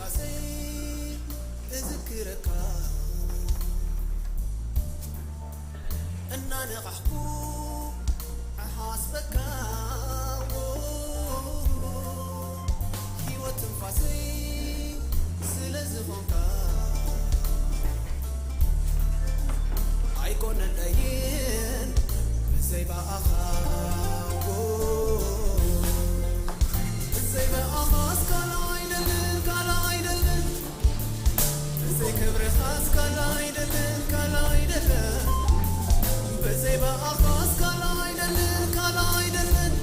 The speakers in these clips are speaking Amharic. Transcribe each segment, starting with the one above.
ምድቃሰይ እዝክረካ እናነቓሕኩ ኣሓስበካ ህይወት ትንፋሰይ ስለ ዝኾንካ ኣይኮነለይን ብዘይ በኣኻ ብዘይ በኣኻስ ካልእ ኣይደልን ካልእ ኣይደልን ብዘይ ክብርኻስ ካልእ ኣይደልን ካልእ ኣይደልን ብዘይ በኣኻስ ካልእ ኣይደልን ካልእ ኣይደልን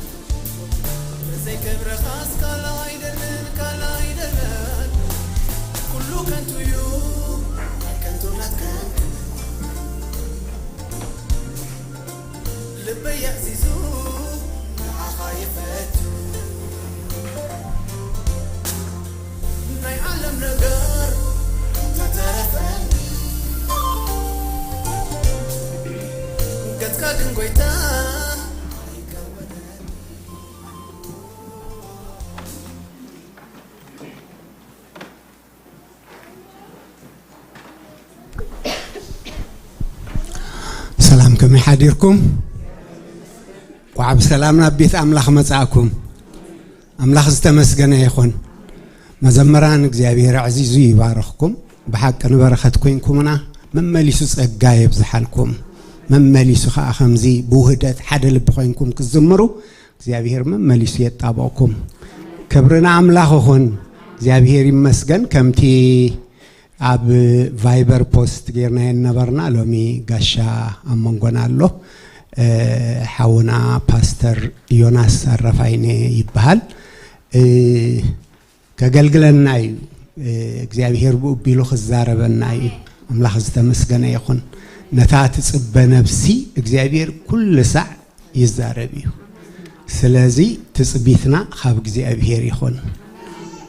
ብዘይ ክብርኻስ ካልእ ኣይደልን ካልእ ኣይደልን ኩሉ ከንቱ እዩ ከንቱነት ከንቱ ልበይ የዕዚዙ ንዓኻ ይፈቱ ናይ ዓለም ነገር ተተረፈኒ ገጽካ ግን ጎይታ ኣይከወነኒ። ሰላም ከመይ ሓዲርኩም? ቋዕ ብሰላም ናብ ቤት ኣምላኽ መጻእኩም። ኣምላኽ ዝተመስገነ ይኹን። መዘምራን እግዚኣብሔር ኣዕዚዙ ይባርኽኩም። ብሓቂ ንበረኸት ኮይንኩምና መመሊሱ ጸጋ የብዝሓልኩም። መመሊሱ ከዓ ከምዚ ብውህደት ሓደ ልቢ ኮይንኩም ክዝምሩ እግዚኣብሔር መመሊሱ የጣበቕኩም። ክብሪ ንኣምላኽ ይኹን። እግዚኣብሔር ይመስገን። ከምቲ ኣብ ቫይበር post ጌርናዮ ነበርና ሎሚ ጋሻ ኣብ መንጎና ኣሎ። ሓውና ፓስተር ዮናስ ኣረፋይኔ ይበሃል። ከገልግለና እዩ። እግዚኣብሔር ብኡ ቢሉ ክዛረበና እዩ። ኣምላኽ ዝተመስገነ ይኹን። ነታ ትጽበ ነፍሲ እግዚኣብሔር ኩሉ ሳዕ ይዛረብ እዩ። ስለዚ ትጽቢትና ካብ እግዚኣብሔር ይኹን።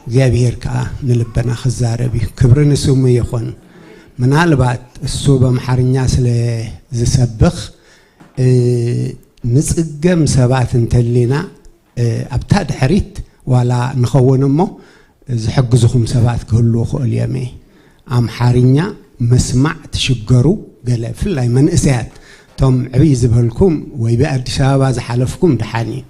እግዚኣብሔር ከዓ ንልበና ክዛረብ እዩ። ክብሪ ንስሙ ይኹን። ምናልባት እሱ በኣምሓርኛ ስለ ዝሰብኽ ንጽገም ሰባት እንተሊና ኣብታ ድሕሪት ዋላ ንኸውን እሞ ዝሕግዝኹም ሰባት ክህልዉ ክእሉ እዮም። ኣምሓርኛ ምስማዕ ትሽገሩ ገለ ብፍላይ መንእሰያት እቶም ዕብይ ዝበልኩም ወይ ብኣዲስ ኣበባ ዝሓለፍኩም ድሓን እዩ፣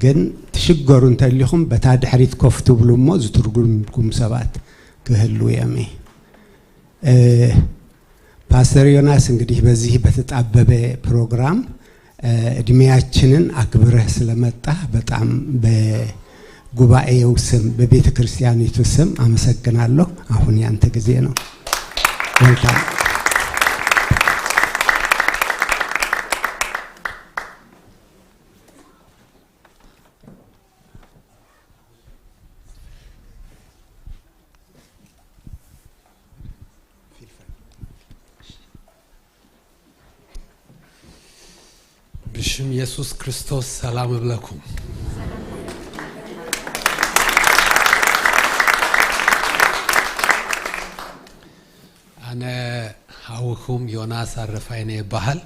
ግን ትሽገሩ እንተሊኹም በታ ድሕሪት ኮፍ ትብሉ እሞ ዝትርጉምኩም ሰባት ክህልዉ እዮም። ፓስተር ዮናስ እንግዲህ በዚህ በተጣበበ ፕሮግራም እድሜያችንን አክብረህ ስለመጣህ በጣም በጉባኤው ስም በቤተ ክርስቲያኒቱ ስም አመሰግናለሁ። አሁን ያንተ ጊዜ ነው። Welcome። ብሽም ኢየሱስ ክርስቶስ ሰላም እብለኩም። ኣነ ሓውኩም ዮናስ ኣረፋይነ ይበሃል።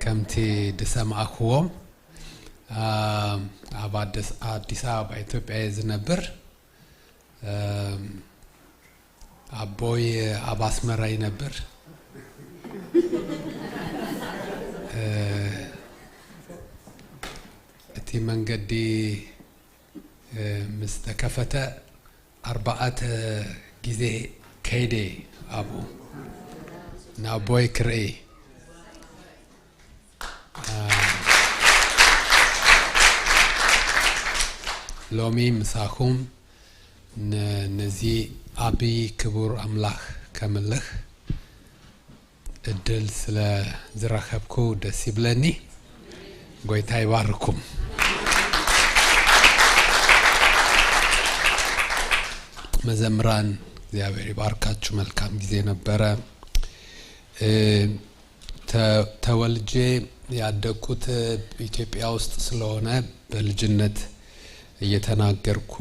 ከምቲ ድሰማዕክዎም ኣብ ኣዲስ ኣበባ ኢትዮጵያ እየ ዝነብር። ኣቦይ ኣብ ኣስመራ ይነብር። እቲ መንገዲ ምስ ተከፈተ 4 ግዜ ከይደ ኣብኡ ንኣቦይ ክርኢ። ሎሚ ምሳኹም ነዚ ዓብይ ክቡር ኣምላኽ ከምልኽ እድል ስለ ዝረኸብኩ ደስ ይብለኒ። ጎይታ ይባርኩም። መዘምራን እግዚአብሔር ይባርካችሁ። መልካም ጊዜ ነበረ። ተወልጄ ያደግኩት ኢትዮጵያ ውስጥ ስለሆነ በልጅነት እየተናገርኩ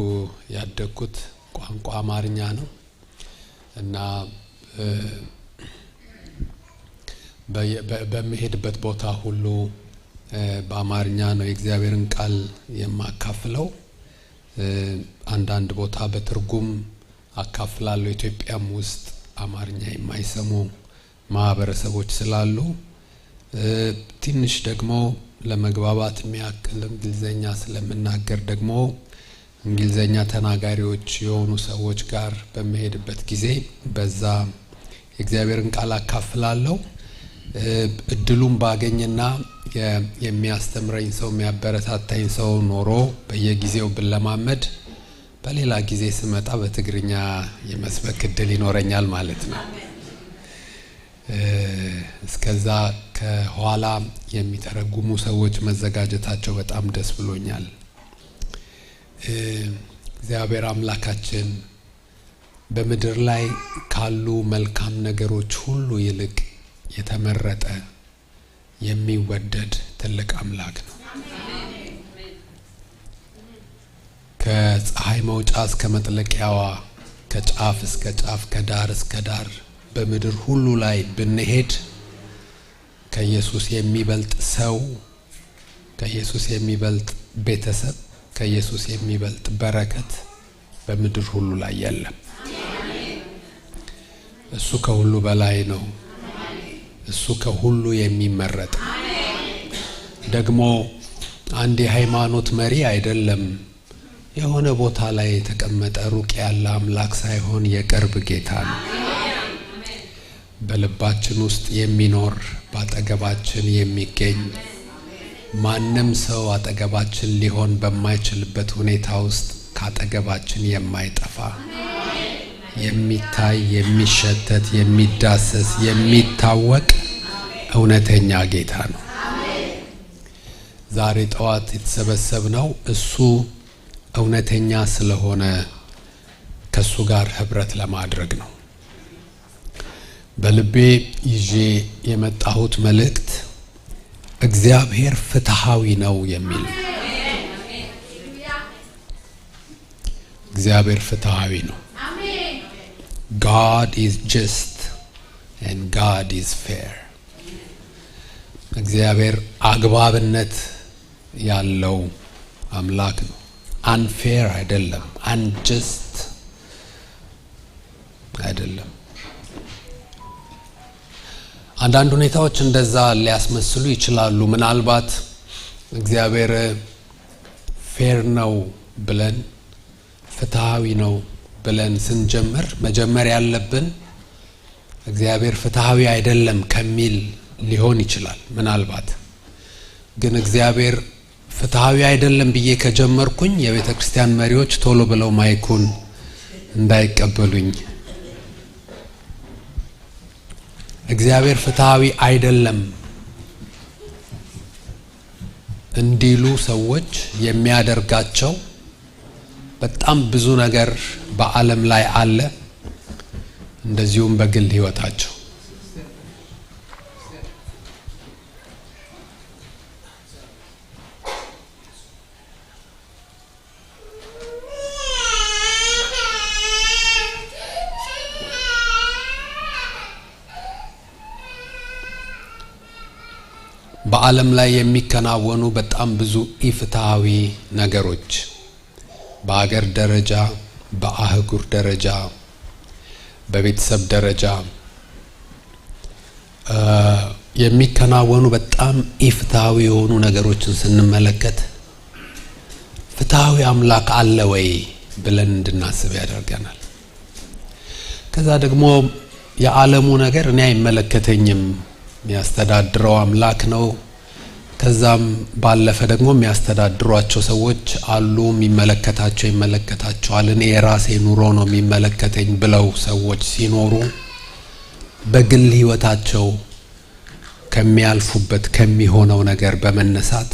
ያደግኩት ቋንቋ አማርኛ ነው እና በምሄድበት ቦታ ሁሉ በአማርኛ ነው የእግዚአብሔርን ቃል የማካፍለው። አንዳንድ ቦታ በትርጉም አካፍላለሁ። ኢትዮጵያም ውስጥ አማርኛ የማይሰሙ ማህበረሰቦች ስላሉ ትንሽ ደግሞ ለመግባባት የሚያክል እንግሊዘኛ ስለምናገር ደግሞ እንግሊዘኛ ተናጋሪዎች የሆኑ ሰዎች ጋር በመሄድበት ጊዜ በዛ የእግዚአብሔርን ቃል አካፍላለሁ። እድሉን ባገኝና የሚያስተምረኝ ሰው የሚያበረታታኝ ሰው ኖሮ በየጊዜው ብለማመድ በሌላ ጊዜ ስመጣ በትግርኛ የመስበክ እድል ይኖረኛል ማለት ነው። እስከዛ ከኋላ የሚተረጉሙ ሰዎች መዘጋጀታቸው በጣም ደስ ብሎኛል። እግዚአብሔር አምላካችን በምድር ላይ ካሉ መልካም ነገሮች ሁሉ ይልቅ የተመረጠ የሚወደድ ትልቅ አምላክ ነው። ከፀሐይ መውጫ እስከ መጥለቂያዋ፣ ከጫፍ እስከ ጫፍ፣ ከዳር እስከ ዳር በምድር ሁሉ ላይ ብንሄድ ከኢየሱስ የሚበልጥ ሰው፣ ከኢየሱስ የሚበልጥ ቤተሰብ፣ ከኢየሱስ የሚበልጥ በረከት በምድር ሁሉ ላይ የለም። እሱ ከሁሉ በላይ ነው። እሱ ከሁሉ የሚመረጥ ደግሞ አንድ የሃይማኖት መሪ አይደለም። የሆነ ቦታ ላይ የተቀመጠ ሩቅ ያለ አምላክ ሳይሆን የቅርብ ጌታ ነው። በልባችን ውስጥ የሚኖር፣ በአጠገባችን የሚገኝ፣ ማንም ሰው አጠገባችን ሊሆን በማይችልበት ሁኔታ ውስጥ ካጠገባችን የማይጠፋ፣ የሚታይ፣ የሚሸተት፣ የሚዳሰስ፣ የሚታወቅ እውነተኛ ጌታ ነው። ዛሬ ጠዋት የተሰበሰብነው እሱ እውነተኛ ስለሆነ ከሱ ጋር ህብረት ለማድረግ ነው። በልቤ ይዤ የመጣሁት መልእክት እግዚአብሔር ፍትሃዊ ነው የሚል ነው። እግዚአብሔር ፍትሃዊ ነው። God is just and God is fair። እግዚአብሔር አግባብነት ያለው አምላክ ነው። Unfair አይደለም፣ unjust አይደለም። አንዳንድ ሁኔታዎች እንደዛ ሊያስመስሉ ይችላሉ። ምናልባት እግዚአብሔር fair ነው ብለን፣ ፍትሃዊ ነው ብለን ስንጀምር መጀመር ያለብን እግዚአብሔር ፍትሃዊ አይደለም ከሚል ሊሆን ይችላል። ምናልባት ግን እግዚአብሔር ፍትሃዊ አይደለም ብዬ ከጀመርኩኝ የቤተ ክርስቲያን መሪዎች ቶሎ ብለው mic ኡን እንዳይቀበሉኝ። እግዚአብሔር ፍትሃዊ አይደለም እንዲሉ ሰዎች የሚያደርጋቸው በጣም ብዙ ነገር በዓለም ላይ አለ። እንደዚሁም በግል ህይወታቸው በዓለም ላይ የሚከናወኑ በጣም ብዙ ኢፍትሃዊ ነገሮች በአገር ደረጃ፣ በአህጉር ደረጃ፣ በቤተሰብ ደረጃ የሚከናወኑ በጣም ኢፍትሃዊ የሆኑ ነገሮችን ስንመለከት ፍትሃዊ አምላክ አለ ወይ ብለን እንድናስብ ያደርገናል። ከዛ ደግሞ የዓለሙ ነገር እኔ አይመለከተኝም፣ የሚያስተዳድረው አምላክ ነው። ከዛም ባለፈ ደግሞ የሚያስተዳድሯቸው ሰዎች አሉ፣ የሚመለከታቸው ይመለከታቸዋል፣ እኔ የራሴ ኑሮ ነው የሚመለከተኝ ብለው ሰዎች ሲኖሩ በግል ህይወታቸው ከሚያልፉበት ከሚሆነው ነገር በመነሳት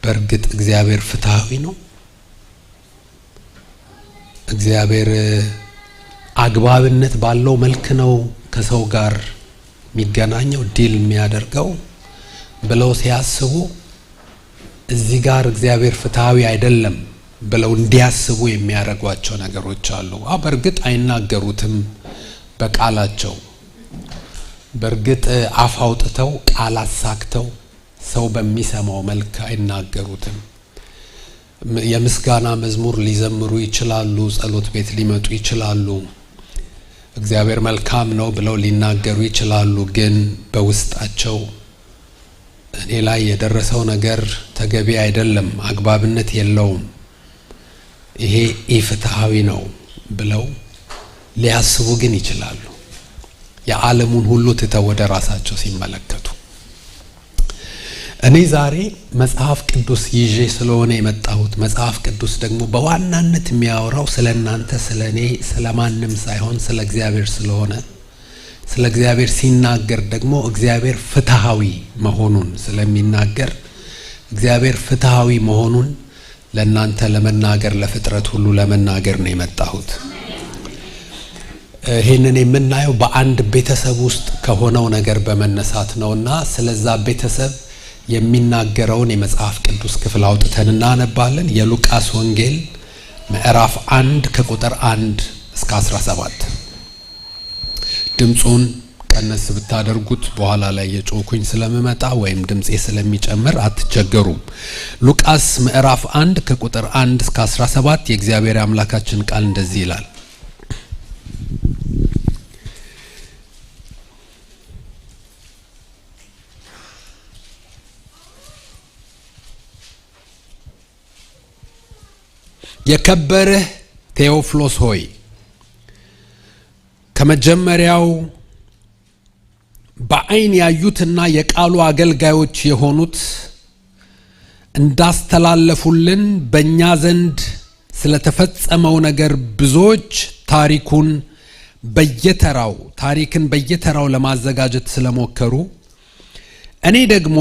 በእርግጥ እግዚአብሔር ፍትሃዊ ነው፣ እግዚአብሔር አግባብነት ባለው መልክ ነው ከሰው ጋር የሚገናኘው፣ deal የሚያደርገው ብለው ሲያስቡ እዚህ ጋር እግዚአብሔር ፍትሃዊ አይደለም ብለው እንዲያስቡ የሚያደርጓቸው ነገሮች አሉ። በእርግጥ አይናገሩትም በቃላቸው፣ በእርግጥ አፍ አውጥተው ቃል አሳክተው ሰው በሚሰማው መልክ አይናገሩትም። የምስጋና መዝሙር ሊዘምሩ ይችላሉ፣ ጸሎት ቤት ሊመጡ ይችላሉ፣ እግዚአብሔር መልካም ነው ብለው ሊናገሩ ይችላሉ። ግን በውስጣቸው እኔ ላይ የደረሰው ነገር ተገቢ አይደለም፣ አግባብነት የለውም፣ ይሄ ኢፍትሃዊ ነው ብለው ሊያስቡ ግን ይችላሉ። የዓለሙን ሁሉ ትተው ወደ ራሳቸው ሲመለከቱ እኔ ዛሬ መጽሐፍ ቅዱስ ይዤ ስለሆነ የመጣሁት፣ መጽሐፍ ቅዱስ ደግሞ በዋናነት የሚያወራው ስለ እናንተ፣ ስለ እኔ፣ ስለ ማንም ሳይሆን ስለ እግዚአብሔር ስለሆነ፣ ስለ እግዚአብሔር ሲናገር ደግሞ እግዚአብሔር ፍትሃዊ መሆኑን ስለሚናገር እግዚአብሔር ፍትሃዊ መሆኑን ለእናንተ ለመናገር፣ ለፍጥረት ሁሉ ለመናገር ነው የመጣሁት። ይህንን የምናየው በአንድ ቤተሰብ ውስጥ ከሆነው ነገር በመነሳት ነውና ስለዛ ቤተሰብ የሚናገረውን የመጽሐፍ ቅዱስ ክፍል አውጥተን እናነባለን። የሉቃስ ወንጌል ምዕራፍ 1 ከቁጥር 1 እስከ 17። ድምፁን ቀነስ ብታደርጉት በኋላ ላይ የጮኩኝ ስለምመጣ ወይም ድምፄ ስለሚጨምር አትቸገሩም። ሉቃስ ምዕራፍ 1 ከቁጥር 1 እስከ 17 የእግዚአብሔር አምላካችን ቃል እንደዚህ ይላል። የከበርህ ቴዎፍሎስ ሆይ፣ ከመጀመሪያው በዓይን ያዩትና የቃሉ አገልጋዮች የሆኑት እንዳስተላለፉልን በእኛ ዘንድ ስለተፈጸመው ነገር ብዙዎች ታሪክን በየተራው ለማዘጋጀት ስለሞከሩ፣ እኔ ደግሞ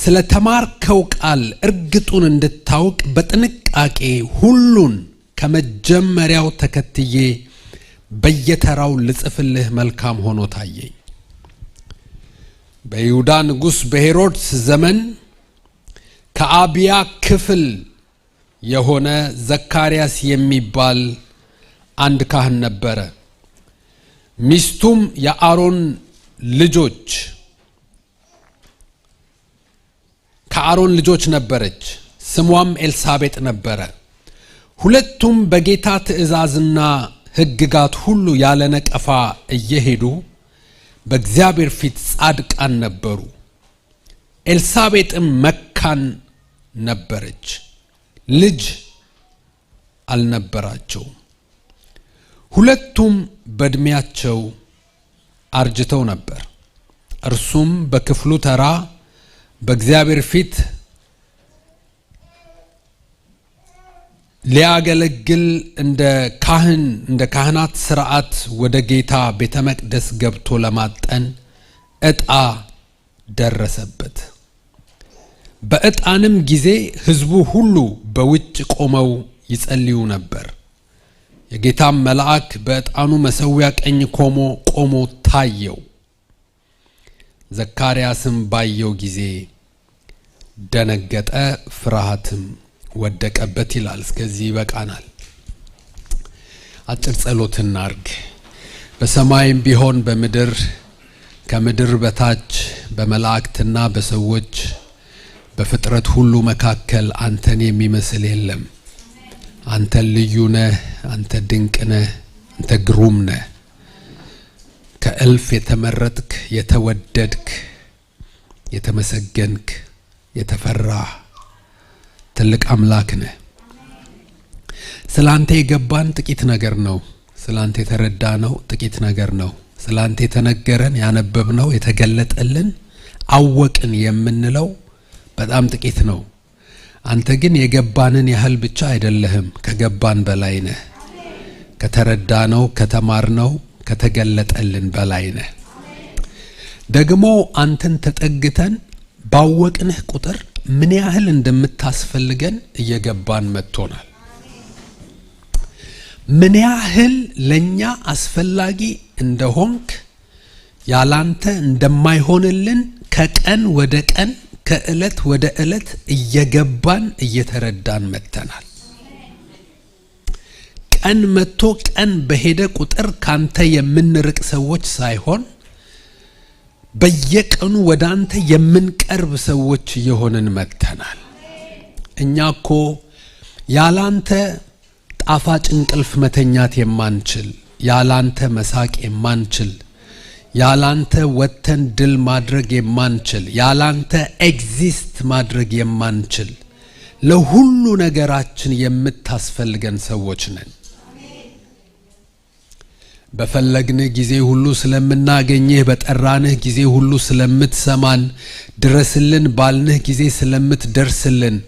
ስለተማርከው ቃል እርግጡን እንድታውቅ በጥንቃቄ ሁሉን ከመጀመሪያው ተከትዬ በየተራው ልጽፍልህ መልካም ሆኖ ታየኝ። በይሁዳ ንጉሥ በሄሮድስ ዘመን ከአብያ ክፍል የሆነ ዘካርያስ የሚባል አንድ ካህን ነበረ። ሚስቱም የአሮን ልጆች ከአሮን ልጆች ነበረች። ስሟም ኤልሳቤጥ ነበረ። ሁለቱም በጌታ ትእዛዝና ሕግጋት ሁሉ ያለ ነቀፋ እየሄዱ በእግዚአብሔር ፊት ጻድቃን ነበሩ። ኤልሳቤጥም መካን ነበረች፣ ልጅ አልነበራቸውም። ሁለቱም በእድሜያቸው አርጅተው ነበር። እርሱም በክፍሉ ተራ በእግዚአብሔር ፊት ሊያገለግል እንደ ካህናት ሥርዓት ወደ ጌታ ቤተ መቅደስ ገብቶ ለማጠን ዕጣ ደረሰበት። በዕጣንም ጊዜ ሕዝቡ ሁሉ በውጭ ቆመው ይጸልዩ ነበር። የጌታም መልአክ በዕጣኑ መሠዊያ ቀኝ ቆሞ ታየው። ዘካርያስም ባየው ጊዜ ደነገጠ፣ ፍርሃትም ወደቀበት ይላል። እስከዚህ ይበቃናል። አጭር ጸሎት እናርግ። በሰማይም ቢሆን በምድር ከምድር በታች በመላእክትና በሰዎች በፍጥረት ሁሉ መካከል አንተን የሚመስል የለም። አንተ ልዩ ነህ፣ አንተ ድንቅ ነህ፣ አንተ ግሩም ነህ። ከእልፍ የተመረጥክ፣ የተወደድክ፣ የተመሰገንክ፣ የተፈራህ ትልቅ አምላክ ነህ። ስላንተ የገባን ጥቂት ነገር ነው። ስላንተ የተረዳነው ጥቂት ነገር ነው። ስላንተ የተነገረን፣ ያነበብነው፣ የተገለጠልን፣ አወቅን የምንለው በጣም ጥቂት ነው። አንተ ግን የገባንን ያህል ብቻ አይደለህም፣ ከገባን በላይ ነህ። ከተረዳነው፣ ከተማርነው፣ ከተገለጠልን በላይ ነህ። ደግሞ አንተን ተጠግተን ባወቅንህ ቁጥር ምን ያህል እንደምታስፈልገን እየገባን መጥቶናል። ምን ያህል ለኛ አስፈላጊ እንደሆንክ፣ ያላንተ እንደማይሆንልን ከቀን ወደ ቀን ከእለት ወደ እለት እየገባን እየተረዳን መጥተናል። ቀን መጥቶ ቀን በሄደ ቁጥር ካንተ የምንርቅ ሰዎች ሳይሆን በየቀኑ ወደ አንተ የምንቀርብ ሰዎች እየሆንን መጥተናል። እኛ እኮ ያላንተ ጣፋጭ እንቅልፍ መተኛት የማንችል፣ ያላንተ መሳቅ የማንችል፣ ያላንተ ወጥተን ድል ማድረግ የማንችል፣ ያላንተ exist ማድረግ የማንችል፣ ለሁሉ ነገራችን የምታስፈልገን ሰዎች ነን። በፈለግንህ ጊዜ ሁሉ ስለምናገኝህ፣ በጠራንህ ጊዜ ሁሉ ስለምትሰማን፣ ድረስልን ባልንህ ጊዜ ስለምትደርስልን፣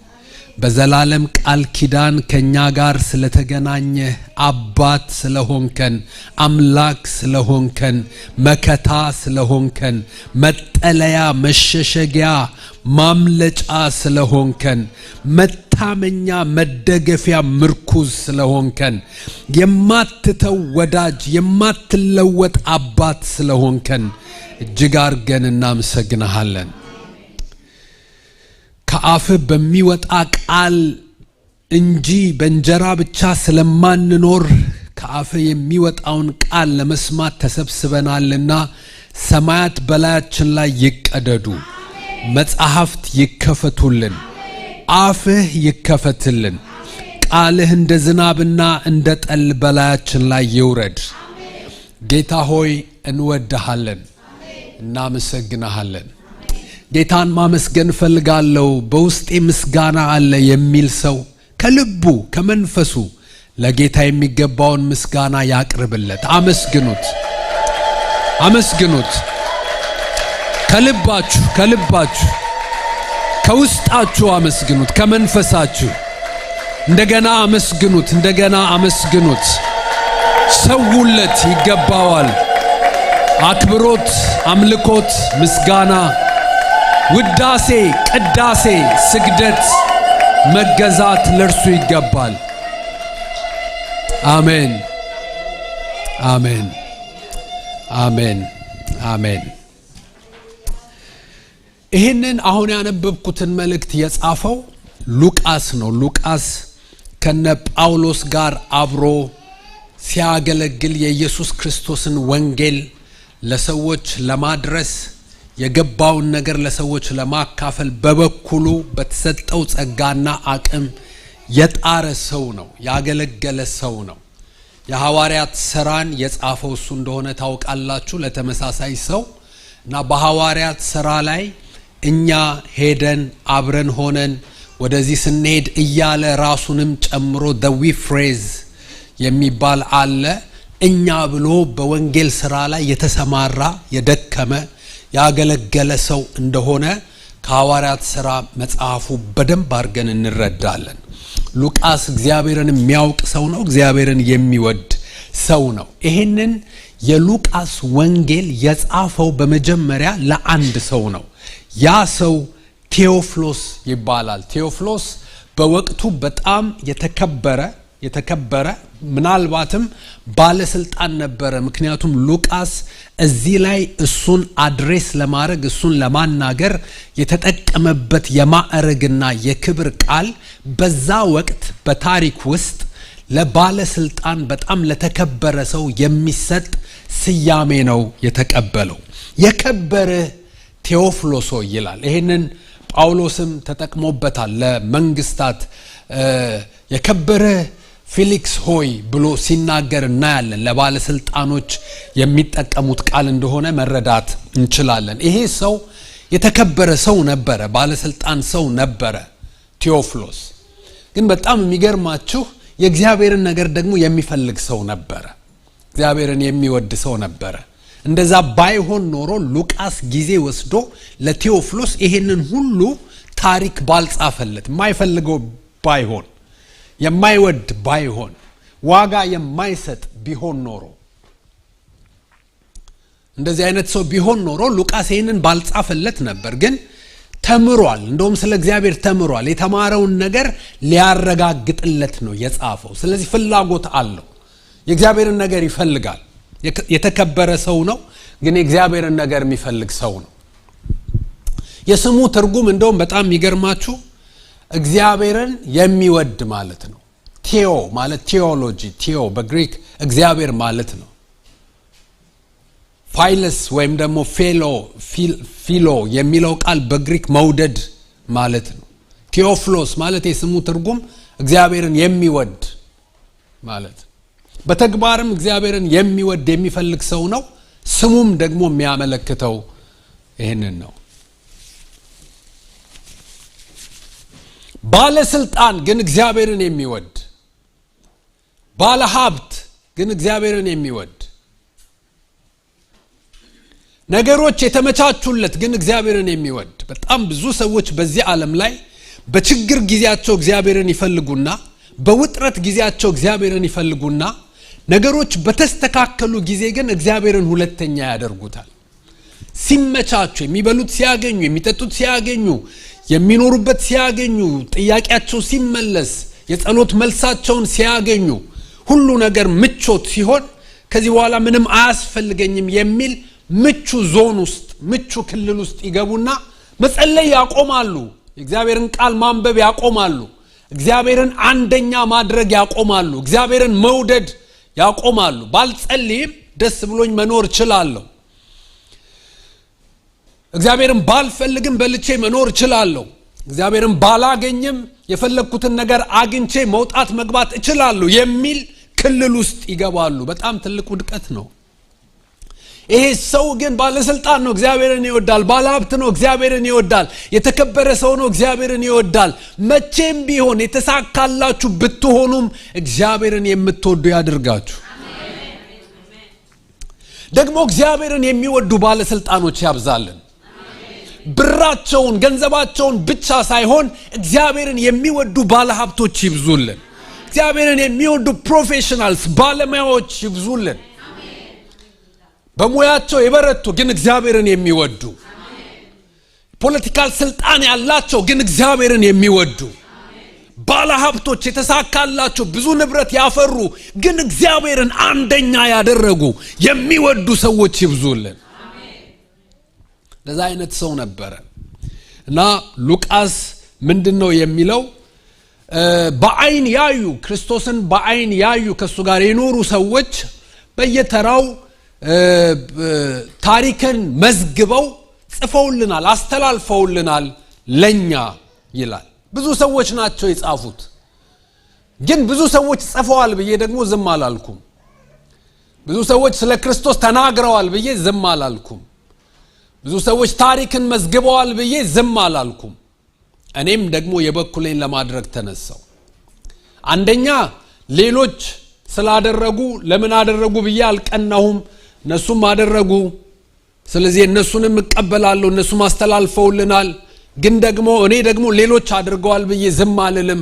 በዘላለም ቃል ኪዳን ከኛ ጋር ስለተገናኘህ፣ አባት ስለሆንከን፣ አምላክ ስለሆንከን፣ መከታ ስለሆንከን፣ መጠለያ፣ መሸሸጊያ፣ ማምለጫ ስለሆንከን፣ መታመኛ፣ መደገፊያ፣ ምርኩዝ ስለሆንከን፣ የማትተው ወዳጅ፣ የማትለወጥ አባት ስለሆንከን እጅግ አርገን እናመሰግንሃለን። ከአፍህ በሚወጣ ቃል እንጂ በእንጀራ ብቻ ስለማንኖር ከአፍህ የሚወጣውን ቃል ለመስማት ተሰብስበናልና ሰማያት በላያችን ላይ ይቀደዱ፣ መጽሐፍት ይከፈቱልን፣ አፍህ ይከፈትልን፣ ቃልህ እንደ ዝናብና እንደ ጠል በላያችን ላይ ይውረድ። ጌታ ሆይ እንወድሃለን፣ እናመሰግንሃለን። ጌታን ማመስገን እፈልጋለሁ፣ በውስጤ ምስጋና አለ የሚል ሰው ከልቡ ከመንፈሱ ለጌታ የሚገባውን ምስጋና ያቅርብለት። አመስግኑት፣ አመስግኑት። ከልባችሁ፣ ከልባችሁ፣ ከውስጣችሁ አመስግኑት፣ ከመንፈሳችሁ እንደገና አመስግኑት፣ እንደገና አመስግኑት። ሰውለት፣ ይገባዋል። አክብሮት፣ አምልኮት፣ ምስጋና፣ ውዳሴ፣ ቅዳሴ፣ ስግደት፣ መገዛት ለእርሱ ይገባል። አሜን፣ አሜን፣ አሜን፣ አሜን። ይህንን አሁን ያነበብኩትን መልእክት የጻፈው ሉቃስ ነው። ሉቃስ ከነ ጳውሎስ ጋር አብሮ ሲያገለግል፣ የኢየሱስ ክርስቶስን ወንጌል ለሰዎች ለማድረስ፣ የገባውን ነገር ለሰዎች ለማካፈል በበኩሉ በተሰጠው ጸጋና አቅም የጣረ ሰው ነው፣ ያገለገለ ሰው ነው። የሐዋርያት ስራን የጻፈው እሱ እንደሆነ ታውቃላችሁ። ለተመሳሳይ ሰው እና በሐዋርያት ስራ ላይ እኛ ሄደን አብረን ሆነን ወደዚህ ስንሄድ እያለ ራሱንም ጨምሮ the we phrase የሚባል አለ። እኛ ብሎ በወንጌል ስራ ላይ የተሰማራ፣ የደከመ፣ ያገለገለ ሰው እንደሆነ ከሐዋርያት ስራ መጽሐፉ በደንብ አድርገን እንረዳለን። ሉቃስ እግዚአብሔርን የሚያውቅ ሰው ነው። እግዚአብሔርን የሚወድ ሰው ነው። ይህንን የሉቃስ ወንጌል የጻፈው በመጀመሪያ ለአንድ ሰው ነው። ያ ሰው ቴዎፍሎስ ይባላል። ቴዎፍሎስ በወቅቱ በጣም የተከበረ፣ ምናልባትም ባለስልጣን ነበረ። ምክንያቱም ሉቃስ እዚህ ላይ እሱን address ለማድረግ፣ እሱን ለማናገር የተጠቀመበት የማዕረግና የክብር ቃል በዛ ወቅት በታሪክ ውስጥ ለባለስልጣን፣ በጣም ለተከበረ ሰው የሚሰጥ ስያሜ ነው የተቀበለው። የከበርህ ቴዎፍሎስ ሆይ ይላል። ይህንን ጳውሎስም ተጠቅሞበታል። ለመንግስታት የከበረ ፊሊክስ ሆይ ብሎ ሲናገር እናያለን። ለባለስልጣኖች የሚጠቀሙት ቃል እንደሆነ መረዳት እንችላለን። ይሄ ሰው የተከበረ ሰው ነበረ፣ ባለስልጣን ሰው ነበረ ቴዎፍሎስ። ግን በጣም የሚገርማችሁ የእግዚአብሔርን ነገር ደግሞ የሚፈልግ ሰው ነበረ። እግዚአብሔርን የሚወድ ሰው ነበረ። እንደዛ ባይሆን ኖሮ ሉቃስ ጊዜ ወስዶ ለቴዎፍሎስ ይሄንን ሁሉ ታሪክ ባልጻፈለት። የማይፈልገው ባይሆን፣ የማይወድ ባይሆን፣ ዋጋ የማይሰጥ ቢሆን ኖሮ፣ እንደዚህ አይነት ሰው ቢሆን ኖሮ ሉቃስ ይህንን ባልጻፈለት ነበር። ግን ተምሯል። እንደውም ስለ እግዚአብሔር ተምሯል። የተማረውን ነገር ሊያረጋግጥለት ነው የጻፈው። ስለዚህ ፍላጎት አለው። የእግዚአብሔርን ነገር ይፈልጋል። የተከበረ ሰው ነው፣ ግን የእግዚአብሔርን ነገር የሚፈልግ ሰው ነው። የስሙ ትርጉም እንደውም በጣም የሚገርማችሁ እግዚአብሔርን የሚወድ ማለት ነው። ቴዎ ማለት ቴዎሎጂ፣ ቴዎ በግሪክ እግዚአብሔር ማለት ነው። ፋይለስ ወይም ደግሞ ፌሎ፣ ፊሎ የሚለው ቃል በግሪክ መውደድ ማለት ነው። ቴዎፍሎስ ማለት የስሙ ትርጉም እግዚአብሔርን የሚወድ ማለት፣ በተግባርም እግዚአብሔርን የሚወድ የሚፈልግ ሰው ነው። ስሙም ደግሞ የሚያመለክተው ይህንን ነው። ባለስልጣን ግን እግዚአብሔርን የሚወድ፣ ባለሀብት ግን እግዚአብሔርን የሚወድ፣ ነገሮች የተመቻቹለት ግን እግዚአብሔርን የሚወድ። በጣም ብዙ ሰዎች በዚህ ዓለም ላይ በችግር ጊዜያቸው እግዚአብሔርን ይፈልጉና በውጥረት ጊዜያቸው እግዚአብሔርን ይፈልጉና ነገሮች በተስተካከሉ ጊዜ ግን እግዚአብሔርን ሁለተኛ ያደርጉታል። ሲመቻቹ፣ የሚበሉት ሲያገኙ፣ የሚጠጡት ሲያገኙ፣ የሚኖሩበት ሲያገኙ፣ ጥያቄያቸው ሲመለስ፣ የጸሎት መልሳቸውን ሲያገኙ፣ ሁሉ ነገር ምቾት ሲሆን ከዚህ በኋላ ምንም አያስፈልገኝም የሚል ምቹ ዞን ውስጥ፣ ምቹ ክልል ውስጥ ይገቡና መጸለይ ያቆማሉ። የእግዚአብሔርን ቃል ማንበብ ያቆማሉ። እግዚአብሔርን አንደኛ ማድረግ ያቆማሉ። እግዚአብሔርን መውደድ ያቆማሉ። ባልጸልይም ደስ ብሎኝ መኖር እችላለሁ። እግዚአብሔርን ባልፈልግም በልቼ መኖር እችላለሁ። እግዚአብሔርን ባላገኝም የፈለግኩትን ነገር አግኝቼ መውጣት መግባት እችላለሁ የሚል ክልል ውስጥ ይገባሉ። በጣም ትልቅ ውድቀት ነው። ይሄ ሰው ግን ባለስልጣን ነው፣ እግዚአብሔርን ይወዳል። ባለሀብት ነው፣ እግዚአብሔርን ይወዳል። የተከበረ ሰው ነው፣ እግዚአብሔርን ይወዳል። መቼም ቢሆን የተሳካላችሁ ብትሆኑም እግዚአብሔርን የምትወዱ ያድርጋችሁ። ደግሞ እግዚአብሔርን የሚወዱ ባለስልጣኖች ያብዛልን። ብራቸውን ገንዘባቸውን ብቻ ሳይሆን እግዚአብሔርን የሚወዱ ባለሀብቶች ይብዙልን። እግዚአብሔርን የሚወዱ professionals ባለሙያዎች ይብዙልን። በሙያቸው የበረቱ ግን እግዚአብሔርን የሚወዱ፣ political ስልጣን ያላቸው ግን እግዚአብሔርን የሚወዱ፣ ባለሀብቶች የተሳካላቸው ብዙ ንብረት ያፈሩ ግን እግዚአብሔርን አንደኛ ያደረጉ የሚወዱ ሰዎች ይብዙልን። ለዛ አይነት ሰው ነበረ። እና ሉቃስ ምንድነው የሚለው? በአይን ያዩ፣ ክርስቶስን በአይን ያዩ፣ ከሱ ጋር የኖሩ ሰዎች በየተራው ታሪክን መዝግበው ጽፈውልናል፣ አስተላልፈውልናል ለኛ ይላል። ብዙ ሰዎች ናቸው የጻፉት። ግን ብዙ ሰዎች ጽፈዋል ብዬ ደግሞ ዝም አላልኩም። ብዙ ሰዎች ስለ ክርስቶስ ተናግረዋል ብዬ ዝም አላልኩም። ብዙ ሰዎች ታሪክን መዝግበዋል ብዬ ዝም አላልኩም። እኔም ደግሞ የበኩሌን ለማድረግ ተነሳው። አንደኛ ሌሎች ስላደረጉ ለምን አደረጉ ብዬ አልቀናሁም። እነሱም አደረጉ፣ ስለዚህ እነሱንም እቀበላለሁ፣ እነሱም አስተላልፈውልናል። ግን ደግሞ እኔ ደግሞ ሌሎች አድርገዋል ብዬ ዝም አልልም።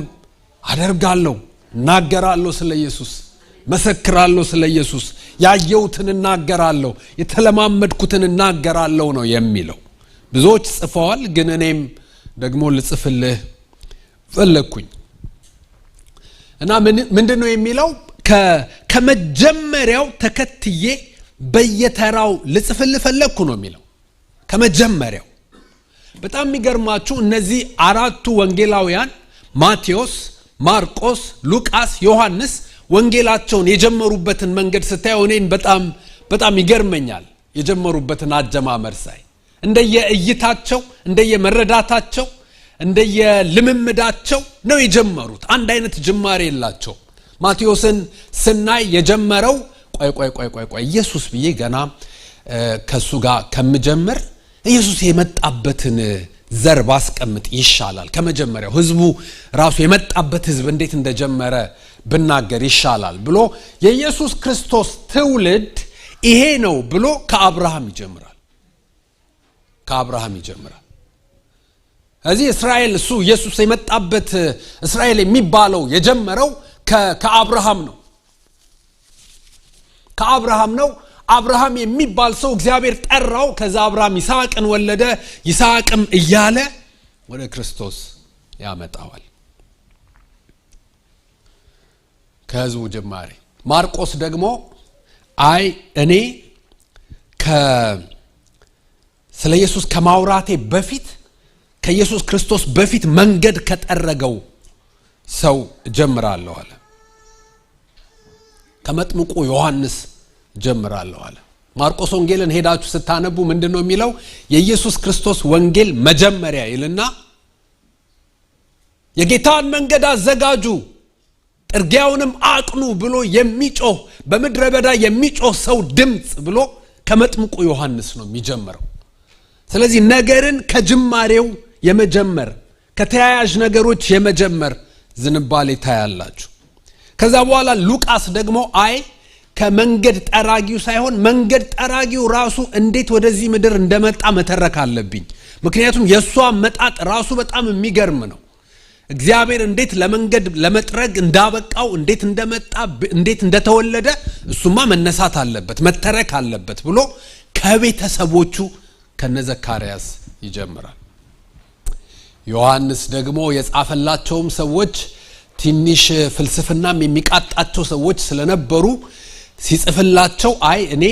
አደርጋለሁ፣ እናገራለሁ፣ ስለ ኢየሱስ መሰክራለሁ፣ ስለ ኢየሱስ ያየሁትን እናገራለሁ፣ የተለማመድኩትን እናገራለሁ ነው የሚለው። ብዙዎች ጽፈዋል፣ ግን እኔም ደግሞ ልጽፍልህ ፈለግኩኝ። እና ምንድነው የሚለው? ከመጀመሪያው ተከትዬ በየተራው ልጽፍልህ ፈለግኩ ነው የሚለው። ከመጀመሪያው። በጣም የሚገርማችሁ እነዚህ አራቱ ወንጌላውያን ማቴዎስ፣ ማርቆስ፣ ሉቃስ፣ ዮሐንስ ወንጌላቸውን የጀመሩበትን መንገድ ስታየው እኔን በጣም በጣም ይገርመኛል። የጀመሩበትን አጀማመር ሳይ እንደየእይታቸው፣ እንደየመረዳታቸው፣ እንደየልምምዳቸው ነው የጀመሩት። አንድ አይነት ጅማሬ የላቸው። ማቴዎስን ስናይ የጀመረው ቆይ ቆይ ቆይ ቆይ ቆይ ኢየሱስ ብዬ ገና ከሱ ጋር ከምጀምር ኢየሱስ የመጣበትን ዘር ባስቀምጥ ይሻላል። ከመጀመሪያው ህዝቡ ራሱ የመጣበት ህዝብ እንዴት እንደጀመረ ብናገር ይሻላል ብሎ የኢየሱስ ክርስቶስ ትውልድ ይሄ ነው ብሎ ከአብርሃም ይጀምራል። ከአብርሃም ይጀምራል። እዚህ እስራኤል እሱ ኢየሱስ የመጣበት እስራኤል የሚባለው የጀመረው ከአብርሃም ነው። ከአብርሃም ነው። አብርሃም የሚባል ሰው እግዚአብሔር ጠራው። ከዛ አብርሃም ይስሐቅን ወለደ። ይስሐቅም እያለ ወደ ክርስቶስ ያመጣዋል። ከህዝቡ ጅማሬ። ማርቆስ ደግሞ አይ እኔ ስለ ኢየሱስ ከማውራቴ በፊት ከኢየሱስ ክርስቶስ በፊት መንገድ ከጠረገው ሰው ጀምራለሁ አለ። ከመጥምቁ ዮሐንስ ጀምራለሁ አለ። ማርቆስ ወንጌልን ሄዳችሁ ስታነቡ ምንድነው የሚለው? የኢየሱስ ክርስቶስ ወንጌል መጀመሪያ ይልና የጌታን መንገድ አዘጋጁ ጥርጊያውንም አቅኑ ብሎ የሚጮህ በምድረ በዳ የሚጮህ ሰው ድምፅ ብሎ ከመጥምቁ ዮሐንስ ነው የሚጀምረው። ስለዚህ ነገርን ከጅማሬው የመጀመር፣ ከተያያዥ ነገሮች የመጀመር ዝንባሌ ታያላችሁ። ከዛ በኋላ ሉቃስ ደግሞ አይ ከመንገድ ጠራጊው ሳይሆን መንገድ ጠራጊው ራሱ እንዴት ወደዚህ ምድር እንደመጣ መተረክ አለብኝ። ምክንያቱም የእሱ አመጣጥ ራሱ በጣም የሚገርም ነው። እግዚአብሔር እንዴት ለመንገድ ለመጥረግ እንዳበቃው፣ እንዴት እንደመጣ፣ እንዴት እንደተወለደ እሱማ መነሳት አለበት፣ መተረክ አለበት ብሎ ከቤተሰቦቹ ከነዘካርያስ ይጀምራል። ዮሐንስ ደግሞ የጻፈላቸውም ሰዎች ትንሽ ፍልስፍናም የሚቃጣቸው ሰዎች ስለነበሩ ሲጽፍላቸው አይ እኔ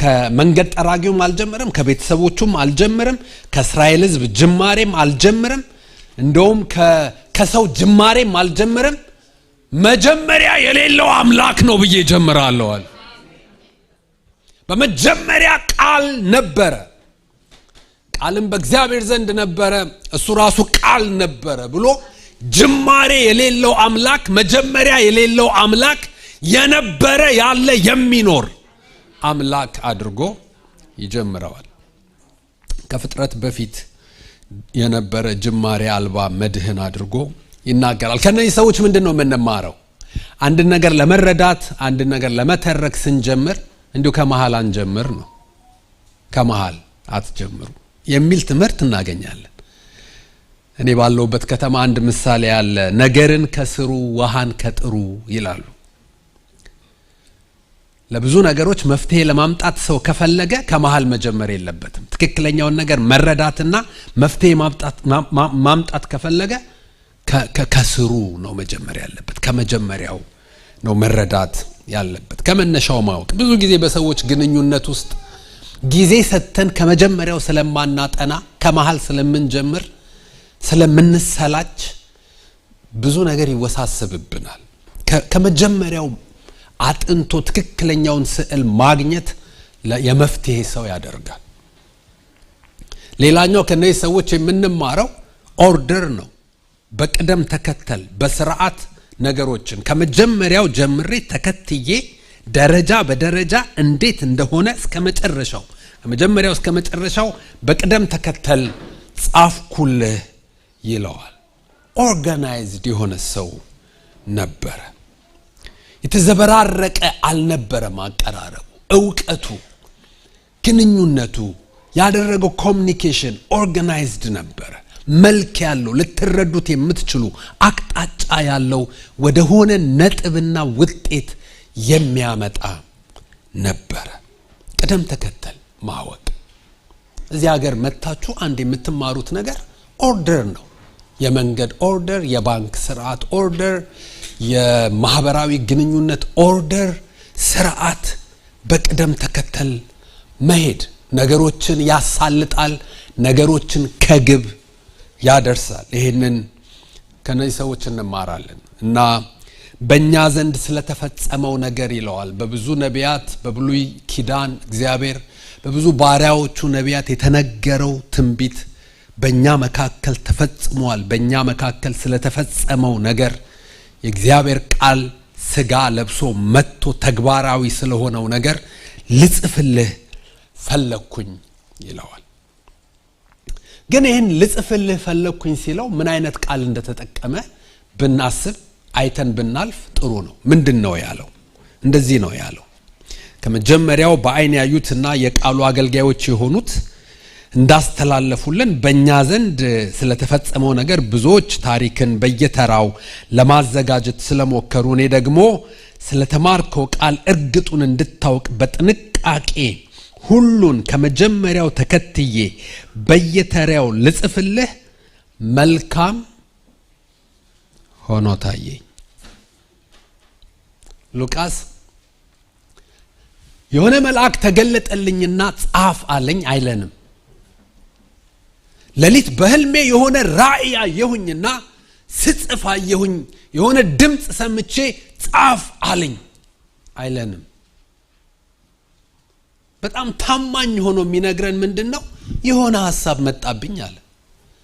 ከመንገድ ጠራጊውም አልጀምርም፣ ከቤተሰቦቹም አልጀምርም፣ ከእስራኤል ሕዝብ ጅማሬም አልጀምርም፣ እንደውም ከሰው ጅማሬም አልጀምርም፣ መጀመሪያ የሌለው አምላክ ነው ብዬ ጀምራለሁ አለ። በመጀመሪያ ቃል ነበረ፣ ቃልም በእግዚአብሔር ዘንድ ነበረ፣ እሱ ራሱ ቃል ነበረ ብሎ ጅማሬ የሌለው አምላክ፣ መጀመሪያ የሌለው አምላክ፣ የነበረ ያለ የሚኖር አምላክ አድርጎ ይጀምረዋል። ከፍጥረት በፊት የነበረ ጅማሬ አልባ መድህን አድርጎ ይናገራል። ከነዚህ ሰዎች ምንድን ነው የምንማረው? አንድ ነገር ለመረዳት፣ አንድ ነገር ለመተረክ ስንጀምር እንዲሁ ከመሃል አንጀምር ነው። ከመሃል አትጀምሩ የሚል ትምህርት እናገኛለን። እኔ ባለሁበት ከተማ አንድ ምሳሌ አለ። ነገርን ከስሩ ውሃን ከጥሩ ይላሉ። ለብዙ ነገሮች መፍትሄ ለማምጣት ሰው ከፈለገ ከመሃል መጀመር የለበትም። ትክክለኛውን ነገር መረዳትና መፍትሄ ማምጣት ከፈለገ ከስሩ ነው መጀመር ያለበት። ከመጀመሪያው ነው መረዳት ያለበት፣ ከመነሻው ማወቅ። ብዙ ጊዜ በሰዎች ግንኙነት ውስጥ ጊዜ ሰጥተን ከመጀመሪያው ስለማናጠና፣ ከመሃል ስለምንጀምር፣ ስለምንሰላች ብዙ ነገር ይወሳሰብብናል። ከመጀመሪያው አጥንቶ ትክክለኛውን ስዕል ማግኘት የመፍትሄ ሰው ያደርጋል። ሌላኛው ከነዚህ ሰዎች የምንማረው order ነው። በቅደም ተከተል በስርዓት ነገሮችን ከመጀመሪያው ጀምሬ ተከትዬ ደረጃ በደረጃ እንዴት እንደሆነ እስከ መጨረሻው፣ ከመጀመሪያው እስከ መጨረሻው በቅደም ተከተል ጻፍኩልህ ይለዋል። Organized የሆነ ሰው ነበረ። የተዘበራረቀ አልነበረም አቀራረቡ፣ እውቀቱ፣ ግንኙነቱ፣ ያደረገው communication organized ነበረ። መልክ ያለው፣ ልትረዱት የምትችሉ አቅጣጫ ያለው፣ ወደሆነ ነጥብና ውጤት የሚያመጣ ነበረ። ቅደም ተከተል ማወቅ። እዚህ ሀገር መጥታችሁ አንድ የምትማሩት ነገር order ነው። የመንገድ order፣ የባንክ ስርዓት order፣ የማህበራዊ ግንኙነት order፣ ስርዓት፣ በቅደም ተከተል መሄድ ነገሮችን ያሳልጣል፣ ነገሮችን ከግብ ያደርሳል። ይህንን ከነዚህ ሰዎች እንማራለን። እና በእኛ ዘንድ ስለተፈጸመው ነገር ይለዋል። በብዙ ነቢያት በብሉይ ኪዳን እግዚአብሔር በብዙ ባሪያዎቹ ነቢያት የተነገረው ትንቢት በእኛ መካከል ተፈጽሟል። በእኛ መካከል ስለተፈጸመው ነገር፣ የእግዚአብሔር ቃል ስጋ ለብሶ መጥቶ ተግባራዊ ስለሆነው ነገር ልጽፍልህ ፈለግኩኝ ይለዋል። ግን ይህን ልጽፍልህ ፈለግኩኝ ሲለው ምን አይነት ቃል እንደተጠቀመ ብናስብ፣ አይተን ብናልፍ ጥሩ ነው። ምንድን ነው ያለው? እንደዚህ ነው ያለው። ከመጀመሪያው በአይን ያዩትና የቃሉ አገልጋዮች የሆኑት እንዳስተላለፉልን በእኛ ዘንድ ስለተፈጸመው ነገር ብዙዎች ታሪክን በየተራው ለማዘጋጀት ስለሞከሩ፣ እኔ ደግሞ ስለተማርከው ቃል እርግጡን እንድታውቅ በጥንቃቄ ሁሉን ከመጀመሪያው ተከትዬ በየተራው ልጽፍልህ መልካም ሆኖ ታየኝ። ሉቃስ የሆነ መልአክ ተገለጠልኝና ጻፍ አለኝ አይለንም። ሌሊት በህልሜ የሆነ ራእይ አየሁኝና ስጽፍ አየሁኝ፣ የሆነ ድምፅ ሰምቼ ጻፍ አለኝ አይለንም። በጣም ታማኝ ሆኖ የሚነግረን ምንድን ነው? የሆነ ሀሳብ መጣብኝ አለ።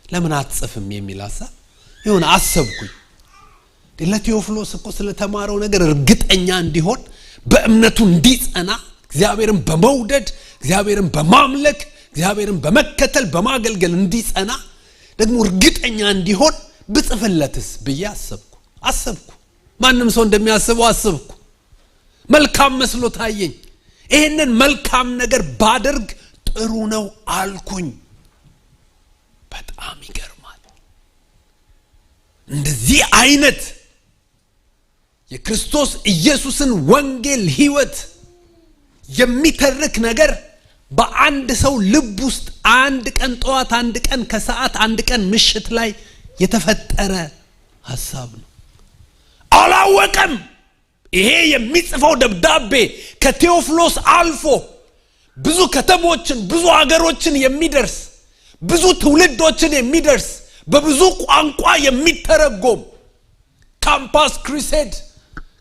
ለምን አትጽፍም የሚል ሀሳብ የሆነ አሰብኩኝ። ለቴዎፍሎስ እኮ ስለተማረው ነገር እርግጠኛ እንዲሆን፣ በእምነቱ እንዲጸና፣ እግዚአብሔርን በመውደድ፣ እግዚአብሔርን በማምለክ፣ እግዚአብሔርን በመከተል፣ በማገልገል እንዲጸና፣ ደግሞ እርግጠኛ እንዲሆን ብጽፍለትስ ብዬ አሰብኩ። ማንም ሰው እንደሚያስበው አሰብኩ። መልካም መስሎ ታየኝ። ይህንን መልካም ነገር ባደርግ ጥሩ ነው አልኩኝ። በጣም ይገርማል። እንደዚህ አይነት የክርስቶስ ኢየሱስን ወንጌል ህይወት የሚተርክ ነገር በአንድ ሰው ልብ ውስጥ አንድ ቀን ጠዋት፣ አንድ ቀን ከሰዓት፣ አንድ ቀን ምሽት ላይ የተፈጠረ ሀሳብ ነው። አላወቀም። ይሄ የሚጽፈው ደብዳቤ ከቴዎፍሎስ አልፎ ብዙ ከተሞችን፣ ብዙ ሀገሮችን የሚደርስ፣ ብዙ ትውልዶችን የሚደርስ፣ በብዙ ቋንቋ የሚተረጎም፣ Campus Crusade፣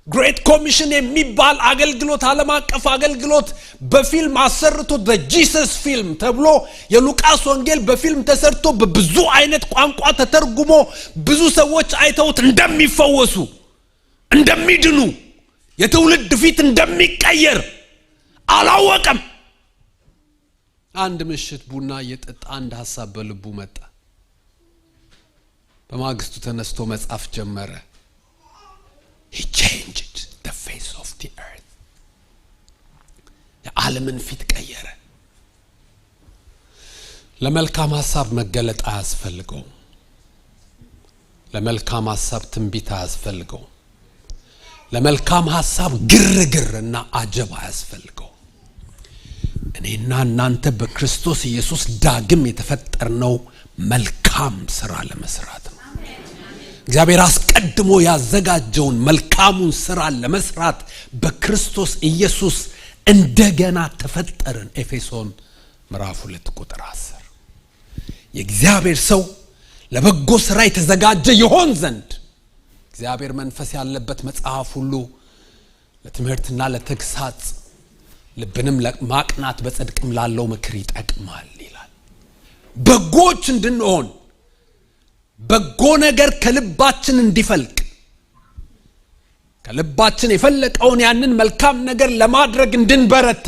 Great Commission የሚባል አገልግሎት፣ ዓለም አቀፍ አገልግሎት በፊልም አሰርቶ፣ Jesus Film ተብሎ የሉቃስ ወንጌል በፊልም ተሰርቶ በብዙ አይነት ቋንቋ ተተርጉሞ ብዙ ሰዎች አይተውት እንደሚፈወሱ፣ እንደሚድኑ፣ የትውልድ ፊት እንደሚቀየር አላወቀም። አንድ ምሽት ቡና እየጠጣ አንድ ሀሳብ በልቡ መጣ። በማግስቱ ተነስቶ መጻፍ ጀመረ። He changed the face of the earth. የዓለምን ፊት ቀየረ። ለመልካም ሀሳብ መገለጥ አያስፈልገውም። ለመልካም ሀሳብ ትንቢት አያስፈልገውም። ለመልካም ሀሳብ ግርግር እና አጀብ አያስፈልገውም። እኔና እናንተ በክርስቶስ ኢየሱስ ዳግም የተፈጠርነው መልካም ስራ ለመስራት ነው። እግዚአብሔር አስቀድሞ ያዘጋጀውን መልካሙን ስራ ለመስራት በክርስቶስ ኢየሱስ እንደገና ተፈጠርን። ኤፌሶን ምዕራፍ 2 ቁጥር 10። የእግዚአብሔር ሰው ለበጎ ስራ የተዘጋጀ ይሆን ዘንድ እግዚአብሔር መንፈስ ያለበት መጽሐፍ ሁሉ ለትምህርትና ለተግሳጽ፣ ልብንም ለማቅናት፣ በጽድቅም ላለው ምክር ይጠቅማል ይላል። በጎች እንድንሆን፣ በጎ ነገር ከልባችን እንዲፈልቅ፣ ከልባችን የፈለቀውን ያንን መልካም ነገር ለማድረግ እንድንበረታ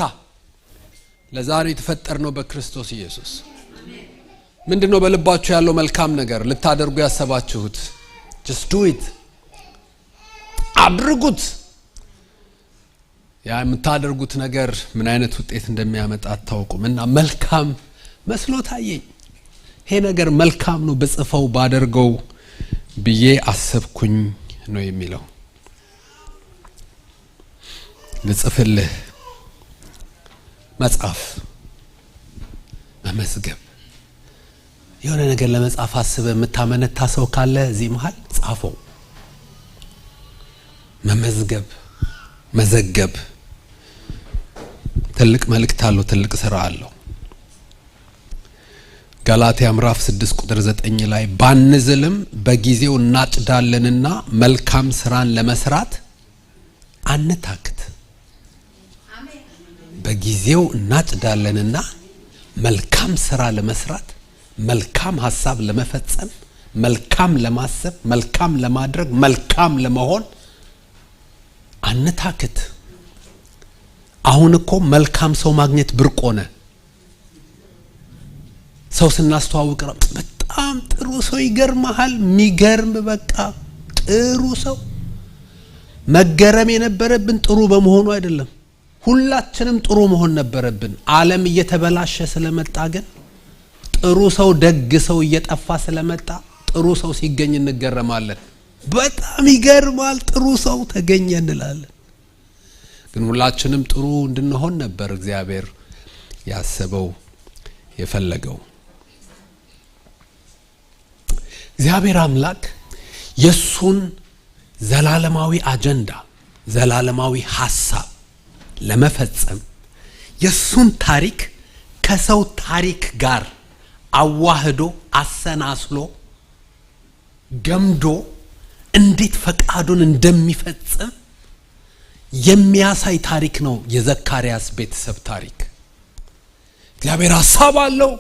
ለዛሬ የተፈጠርነው በክርስቶስ ኢየሱስ። ምንድን ነው በልባችሁ ያለው መልካም ነገር ልታደርጉ ያሰባችሁት? Just do it፣ አድርጉት። ያ የምታደርጉት ነገር ምን አይነት ውጤት እንደሚያመጣ አታውቁም። እና መልካም መስሎ ታየኝ። ይሄ ነገር መልካም ነው፣ ብጽፈው ባደርገው ብዬ አሰብኩኝ ነው የሚለው። ልጽፍልህ፣ መጻፍ፣ መመዝገብ። የሆነ ነገር ለመጻፍ አስበህ የምታመነታ ሰው ካለ እዚህ መሀል ጻፈው። መመዝገብ፣ መዘገብ ትልቅ መልእክት አለው፣ ትልቅ ስራ አለው። ገላትያ ምዕራፍ 6 ቁጥር 9 ላይ ባንዝልም በጊዜው እናጭዳለንና መልካም ስራን ለመስራት አንታክት። በጊዜው እናጭዳለንና መልካም ስራ ለመስራት፣ መልካም ሀሳብ ለመፈጸም፣ መልካም ለማሰብ፣ መልካም ለማድረግ፣ መልካም ለመሆን አንታክት። አሁን እኮ መልካም ሰው ማግኘት ብርቅ ሆነ። ሰው ስናስተዋውቅ በጣም ጥሩ ሰው፣ ይገርመሃል፣ የሚገርም በቃ ጥሩ ሰው። መገረም የነበረብን ጥሩ በመሆኑ አይደለም። ሁላችንም ጥሩ መሆን ነበረብን። ዓለም እየተበላሸ ስለመጣ ግን፣ ጥሩ ሰው፣ ደግ ሰው እየጠፋ ስለመጣ ጥሩ ሰው ሲገኝ እንገረማለን። በጣም ይገርማል፣ ጥሩ ሰው ተገኘ እንላለን። ግን ሁላችንም ጥሩ እንድንሆን ነበር እግዚአብሔር ያሰበው፣ የፈለገው። እግዚአብሔር አምላክ የእሱን ዘላለማዊ አጀንዳ፣ ዘላለማዊ ሀሳብ ለመፈጸም የእሱን ታሪክ ከሰው ታሪክ ጋር አዋህዶ፣ አሰናስሎ፣ ገምዶ እንዴት ፈቃዱን እንደሚፈጽም የሚያሳይ ታሪክ ነው የዘካርያስ ቤተሰብ ታሪክ። እግዚአብሔር ሀሳብ አለው።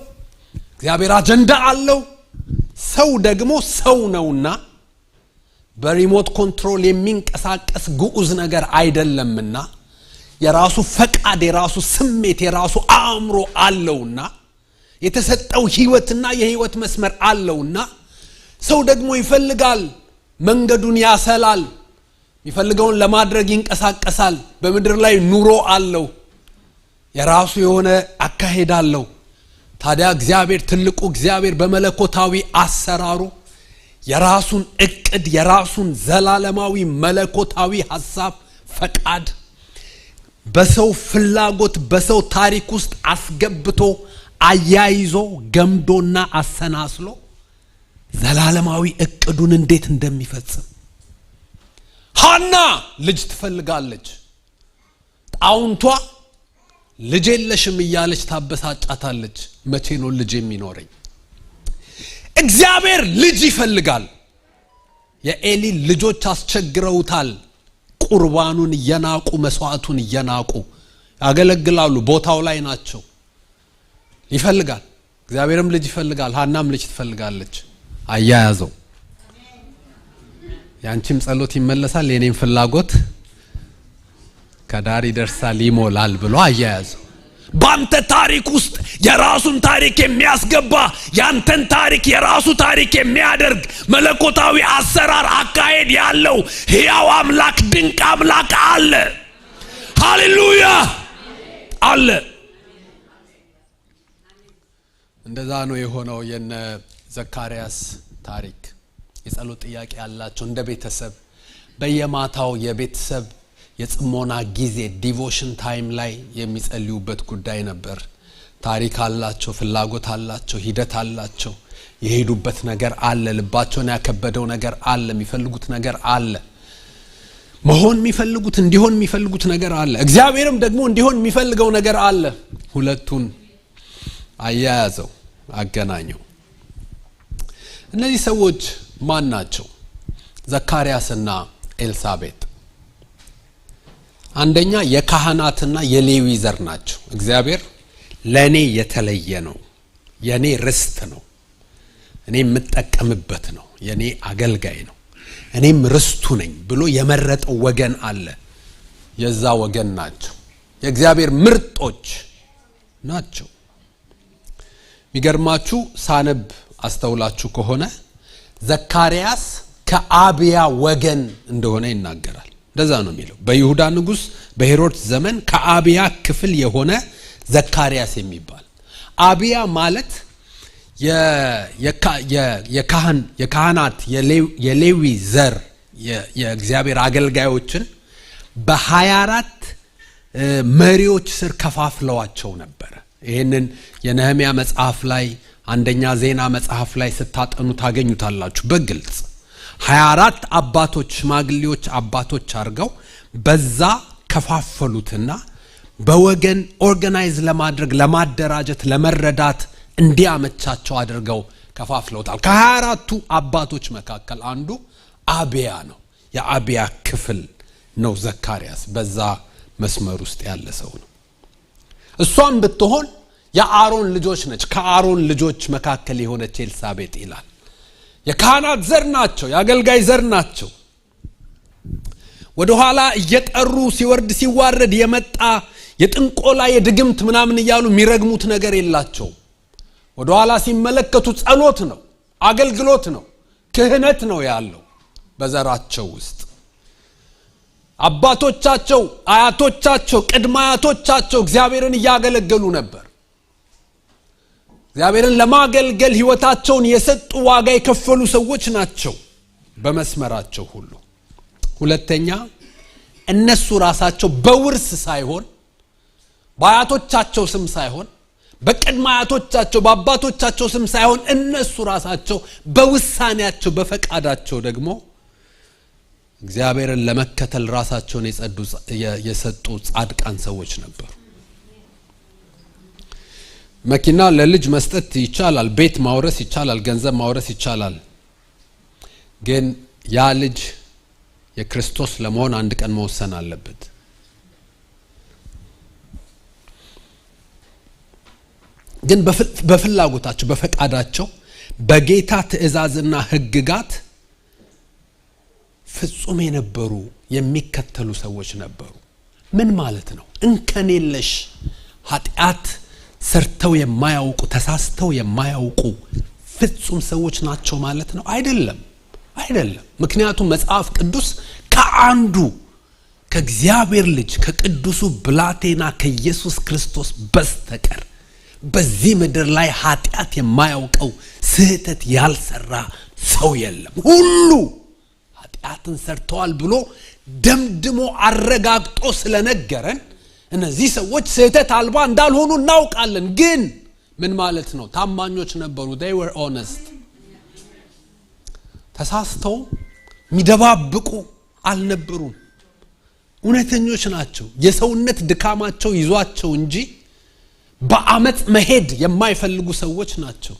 እግዚአብሔር አጀንዳ አለው። ሰው ደግሞ ሰው ነውና በ remote control የሚንቀሳቀስ ግዑዝ ነገር አይደለምና የራሱ ፈቃድ፣ የራሱ ስሜት፣ የራሱ አእምሮ አለውና የተሰጠው ህይወትና የህይወት መስመር አለውና ሰው ደግሞ ይፈልጋል፣ መንገዱን ያሰላል፣ የሚፈልገውን ለማድረግ ይንቀሳቀሳል። በምድር ላይ ኑሮ አለው፣ የራሱ የሆነ አካሄድ አለው። ታዲያ እግዚአብሔር፣ ትልቁ እግዚአብሔር በመለኮታዊ አሰራሩ የራሱን እቅድ፣ የራሱን ዘላለማዊ መለኮታዊ ሐሳብ፣ ፈቃድ በሰው ፍላጎት፣ በሰው ታሪክ ውስጥ አስገብቶ አያይዞ ገምዶና አሰናስሎ ዘላለማዊ እቅዱን እንዴት እንደሚፈጽም። ሐና ልጅ ትፈልጋለች። ጣውንቷ ልጅ የለሽም እያለች ታበሳጫታለች። መቼ ነው ልጅ የሚኖረኝ? እግዚአብሔር ልጅ ይፈልጋል። የኤሊ ልጆች አስቸግረውታል። ቁርባኑን እየናቁ፣ መስዋዕቱን እየናቁ ያገለግላሉ። ቦታው ላይ ናቸው። ይፈልጋል። እግዚአብሔርም ልጅ ይፈልጋል። ሐናም ልጅ ትፈልጋለች። አያያዘው። ያንቺም ጸሎት ይመለሳል፣ የኔም ፍላጎት ከዳር ይደርሳል፣ ይሞላል ብሎ አያያዘው። ባንተ ታሪክ ውስጥ የራሱን ታሪክ የሚያስገባ፣ ያንተን ታሪክ የራሱ ታሪክ የሚያደርግ መለኮታዊ አሰራር፣ አካሄድ ያለው ሕያው አምላክ፣ ድንቅ አምላክ አለ። ሃሌሉያ አለ። እንደዛ ነው የሆነው የነ ዘካርያስ ታሪክ። የጸሎት ጥያቄ ያላቸው እንደ ቤተሰብ በየማታው የቤተሰብ የጽሞና ጊዜ devotion time ላይ የሚጸልዩበት ጉዳይ ነበር። ታሪክ አላቸው፣ ፍላጎት አላቸው፣ ሂደት አላቸው፣ የሄዱበት ነገር አለ፣ ልባቸውን ያከበደው ነገር አለ፣ የሚፈልጉት ነገር አለ፣ መሆን የሚፈልጉት፣ እንዲሆን የሚፈልጉት ነገር አለ። እግዚአብሔርም ደግሞ እንዲሆን የሚፈልገው ነገር አለ። ሁለቱን አያያዘው፣ አገናኘው። እነዚህ ሰዎች ማን ናቸው? ዘካርያስና ኤልሳቤጥ አንደኛ የካህናትና የሌዊ ዘር ናቸው። እግዚአብሔር ለኔ የተለየ ነው፣ የኔ ርስት ነው፣ እኔ የምጠቀምበት ነው፣ የኔ አገልጋይ ነው፣ እኔም ርስቱ ነኝ ብሎ የመረጠው ወገን አለ። የዛ ወገን ናቸው። የእግዚአብሔር ምርጦች ናቸው። የሚገርማችሁ ሳነብ አስተውላችሁ ከሆነ ዘካርያስ ከአብያ ወገን እንደሆነ ይናገራል። እንደዛ ነው የሚለው። በይሁዳ ንጉስ በሄሮድስ ዘመን ከአብያ ክፍል የሆነ ዘካርያስ የሚባል። አብያ ማለት የካህናት፣ የሌዊ ዘር፣ የእግዚአብሔር አገልጋዮችን በ24 መሪዎች ስር ከፋፍለዋቸው ነበር። ይሄንን የነህሚያ መጽሐፍ ላይ፣ አንደኛ ዜና መጽሐፍ ላይ ስታጠኑ ታገኙታላችሁ በግልጽ። 24 አባቶች፣ ሽማግሌዎች፣ አባቶች አድርገው በዛ ከፋፈሉትና በወገን organize ለማድረግ፣ ለማደራጀት፣ ለመረዳት እንዲያመቻቸው አድርገው ከፋፍለውታል። ከ24ቱ አባቶች መካከል አንዱ አብያ ነው። የአብያ ክፍል ነው ዘካርያስ፣ በዛ መስመር ውስጥ ያለ ሰው ነው። እሷም ብትሆን የአሮን ልጆች ነች። ከአሮን ልጆች መካከል የሆነች ኤልሳቤጥ ይላል። የካህናት ዘር ናቸው፣ የአገልጋይ ዘር ናቸው። ወደ ኋላ እየጠሩ ሲወርድ ሲዋረድ የመጣ የጥንቆላ፣ የድግምት ምናምን እያሉ የሚረግሙት ነገር የላቸውም። ወደ ኋላ ሲመለከቱ ጸሎት ነው፣ አገልግሎት ነው፣ ክህነት ነው ያለው በዘራቸው ውስጥ። አባቶቻቸው፣ አያቶቻቸው፣ ቅድመ አያቶቻቸው እግዚአብሔርን እያገለገሉ ነበር። እግዚአብሔርን ለማገልገል ህይወታቸውን የሰጡ፣ ዋጋ የከፈሉ ሰዎች ናቸው በመስመራቸው ሁሉ። ሁለተኛ እነሱ ራሳቸው በውርስ ሳይሆን፣ በአያቶቻቸው ስም ሳይሆን፣ በቅድመ አያቶቻቸው፣ በአባቶቻቸው ስም ሳይሆን እነሱ ራሳቸው በውሳኔያቸው፣ በፈቃዳቸው ደግሞ እግዚአብሔርን ለመከተል ራሳቸውን የሰጡ ጻድቃን ሰዎች ነበሩ። መኪና ለልጅ መስጠት ይቻላል፣ ቤት ማውረስ ይቻላል፣ ገንዘብ ማውረስ ይቻላል። ግን ያ ልጅ የክርስቶስ ለመሆን አንድ ቀን መወሰን አለበት። ግን በፍላጎታቸው፣ በፈቃዳቸው በጌታ ትእዛዝና ሕግጋት ፍጹም የነበሩ የሚከተሉ ሰዎች ነበሩ። ምን ማለት ነው? እንከን የለሽ፣ ኃጢአት ሰርተው የማያውቁ፣ ተሳስተው የማያውቁ ፍጹም ሰዎች ናቸው ማለት ነው? አይደለም፣ አይደለም። ምክንያቱም መጽሐፍ ቅዱስ ከአንዱ ከእግዚአብሔር ልጅ ከቅዱሱ ብላቴና ከኢየሱስ ክርስቶስ በስተቀር በዚህ ምድር ላይ ኃጢአት የማያውቀው፣ ስህተት ያልሰራ ሰው የለም። ሁሉ ኃጢአትን ሰርተዋል ብሎ ደምድሞ አረጋግጦ ስለነገረን እነዚህ ሰዎች ስህተት አልባ እንዳልሆኑ እናውቃለን። ግን ምን ማለት ነው? ታማኞች ነበሩ። They were honest። ተሳስተው የሚደባብቁ አልነበሩም። እውነተኞች ናቸው። የሰውነት ድካማቸው ይዟቸው እንጂ በአመፅ መሄድ የማይፈልጉ ሰዎች ናቸው።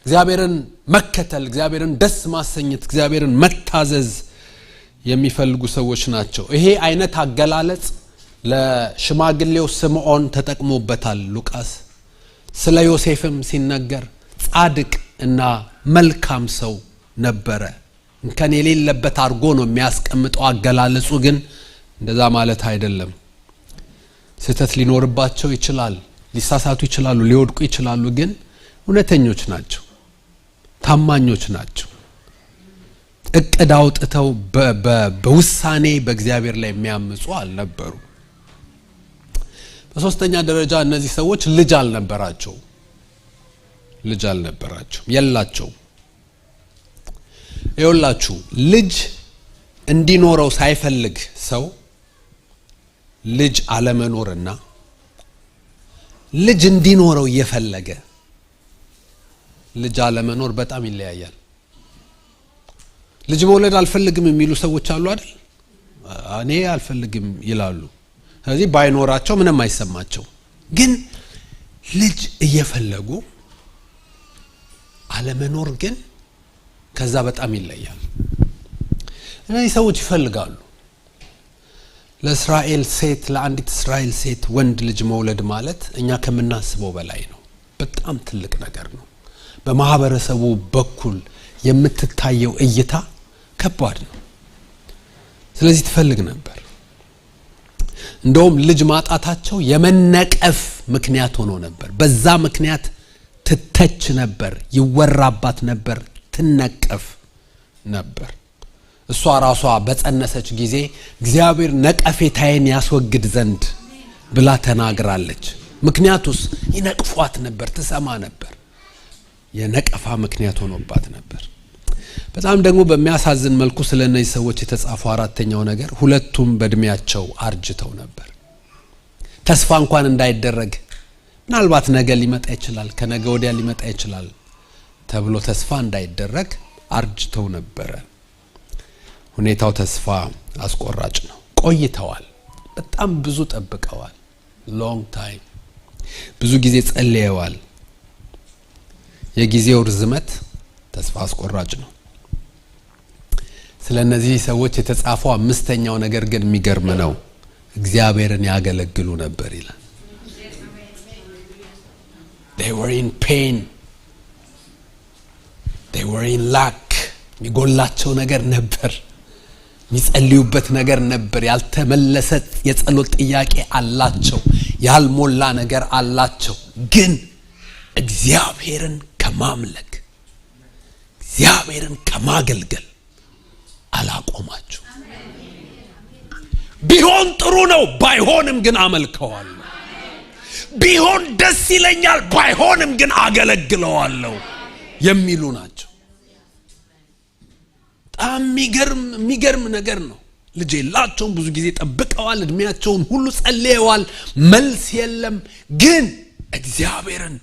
እግዚአብሔርን መከተል፣ እግዚአብሔርን ደስ ማሰኘት፣ እግዚአብሔርን መታዘዝ የሚፈልጉ ሰዎች ናቸው። ይሄ አይነት አገላለጽ ለሽማግሌው ስምዖን ተጠቅሞበታል ሉቃስ። ስለ ዮሴፍም ሲነገር ጻድቅ እና መልካም ሰው ነበረ፣ እንከን የሌለበት አድርጎ ነው የሚያስቀምጠው። አገላለጹ ግን እንደዛ ማለት አይደለም። ስህተት ሊኖርባቸው ይችላል፣ ሊሳሳቱ ይችላሉ፣ ሊወድቁ ይችላሉ። ግን እውነተኞች ናቸው፣ ታማኞች ናቸው። እቅድ አውጥተው በውሳኔ በእግዚአብሔር ላይ የሚያምፁ አልነበሩ። በሶስተኛ ደረጃ እነዚህ ሰዎች ልጅ አልነበራቸው፣ ልጅ አልነበራቸው፣ የላቸው። ይኸውላችሁ፣ ልጅ እንዲኖረው ሳይፈልግ ሰው ልጅ አለመኖርና ልጅ እንዲኖረው እየፈለገ ልጅ አለመኖር በጣም ይለያያል። ልጅ መውለድ አልፈልግም የሚሉ ሰዎች አሉ አይደል? እኔ አልፈልግም ይላሉ። ስለዚህ ባይኖራቸው ምንም አይሰማቸው። ግን ልጅ እየፈለጉ አለመኖር ግን ከዛ በጣም ይለያል። እነዚህ ሰዎች ይፈልጋሉ። ለእስራኤል ሴት፣ ለአንዲት እስራኤል ሴት ወንድ ልጅ መውለድ ማለት እኛ ከምናስበው በላይ ነው። በጣም ትልቅ ነገር ነው። በማህበረሰቡ በኩል የምትታየው እይታ ከባድ ነው። ስለዚህ ትፈልግ ነበር። እንደውም ልጅ ማጣታቸው የመነቀፍ ምክንያት ሆኖ ነበር። በዛ ምክንያት ትተች ነበር፣ ይወራባት ነበር፣ ትነቀፍ ነበር። እሷ ራሷ በጸነሰች ጊዜ እግዚአብሔር ነቀፌታዬን ያስወግድ ዘንድ ብላ ተናግራለች። ምክንያቱስ ይነቅፏት ነበር፣ ትሰማ ነበር። የነቀፋ ምክንያት ሆኖባት ነበር። በጣም ደግሞ በሚያሳዝን መልኩ ስለ እነዚህ ሰዎች የተጻፈው አራተኛው ነገር ሁለቱም በእድሜያቸው አርጅተው ነበር። ተስፋ እንኳን እንዳይደረግ፣ ምናልባት ነገ ሊመጣ ይችላል፣ ከነገ ወዲያ ሊመጣ ይችላል ተብሎ ተስፋ እንዳይደረግ አርጅተው ነበረ። ሁኔታው ተስፋ አስቆራጭ ነው። ቆይተዋል። በጣም ብዙ ጠብቀዋል። Long time፣ ብዙ ጊዜ ጸልየዋል። የጊዜው ርዝመት ተስፋ አስቆራጭ ነው። ስለ እነዚህ ሰዎች የተጻፈው አምስተኛው ነገር ግን የሚገርም ነው። እግዚአብሔርን ያገለግሉ ነበር ይላል። They were in pain. They were in lack. የሚጎላቸው ነገር ነበር። የሚጸልዩበት ነገር ነበር። ያልተመለሰ የጸሎት ጥያቄ አላቸው። ያልሞላ ነገር አላቸው። ግን እግዚአብሔርን ከማምለክ፣ እግዚአብሔርን ከማገልገል አላቆማቸው። ቢሆን ጥሩ ነው፣ ባይሆንም ግን አመልከዋለሁ። ቢሆን ደስ ይለኛል፣ ባይሆንም ግን አገለግለዋለሁ የሚሉ ናቸው። በጣም የሚገርም የሚገርም ነገር ነው። ልጅ የላቸውም። ብዙ ጊዜ ጠብቀዋል። እድሜያቸውን ሁሉ ጸልየዋል። መልስ የለም። ግን እግዚአብሔርን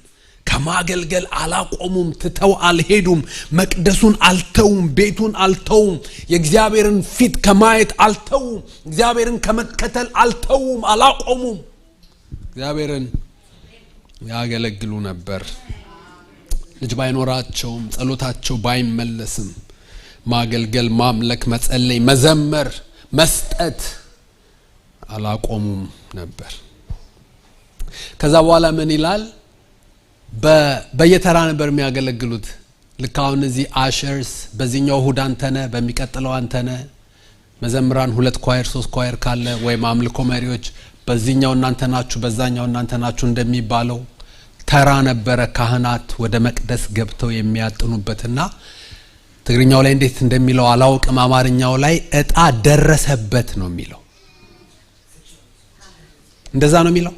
ከማገልገል አላቆሙም። ትተው አልሄዱም። መቅደሱን አልተውም። ቤቱን አልተውም። የእግዚአብሔርን ፊት ከማየት አልተውም። እግዚአብሔርን ከመከተል አልተውም፣ አላቆሙም። እግዚአብሔርን ያገለግሉ ነበር። ልጅ ባይኖራቸውም፣ ጸሎታቸው ባይመለስም ማገልገል፣ ማምለክ፣ መጸለይ፣ መዘመር፣ መስጠት አላቆሙም ነበር። ከዛ በኋላ ምን ይላል? በየተራ ነበር የሚያገለግሉት። ልክ አሁን እዚህ ushers በዚህኛው እሁድ አንተነ፣ በሚቀጥለው አንተነ፣ መዘምራን 2 choir 3 choir ካለ ወይም አምልኮ መሪዎች በዚህኛው እናንተ ናችሁ በዛኛው እናንተ ናችሁ እንደሚባለው ተራ ነበረ ካህናት ወደ መቅደስ ገብተው የሚያጥኑበትና ትግርኛው ላይ እንዴት እንደሚለው አላውቅም፣ አማርኛው ላይ እጣ ደረሰበት ነው የሚለው። እንደዛ ነው የሚለው።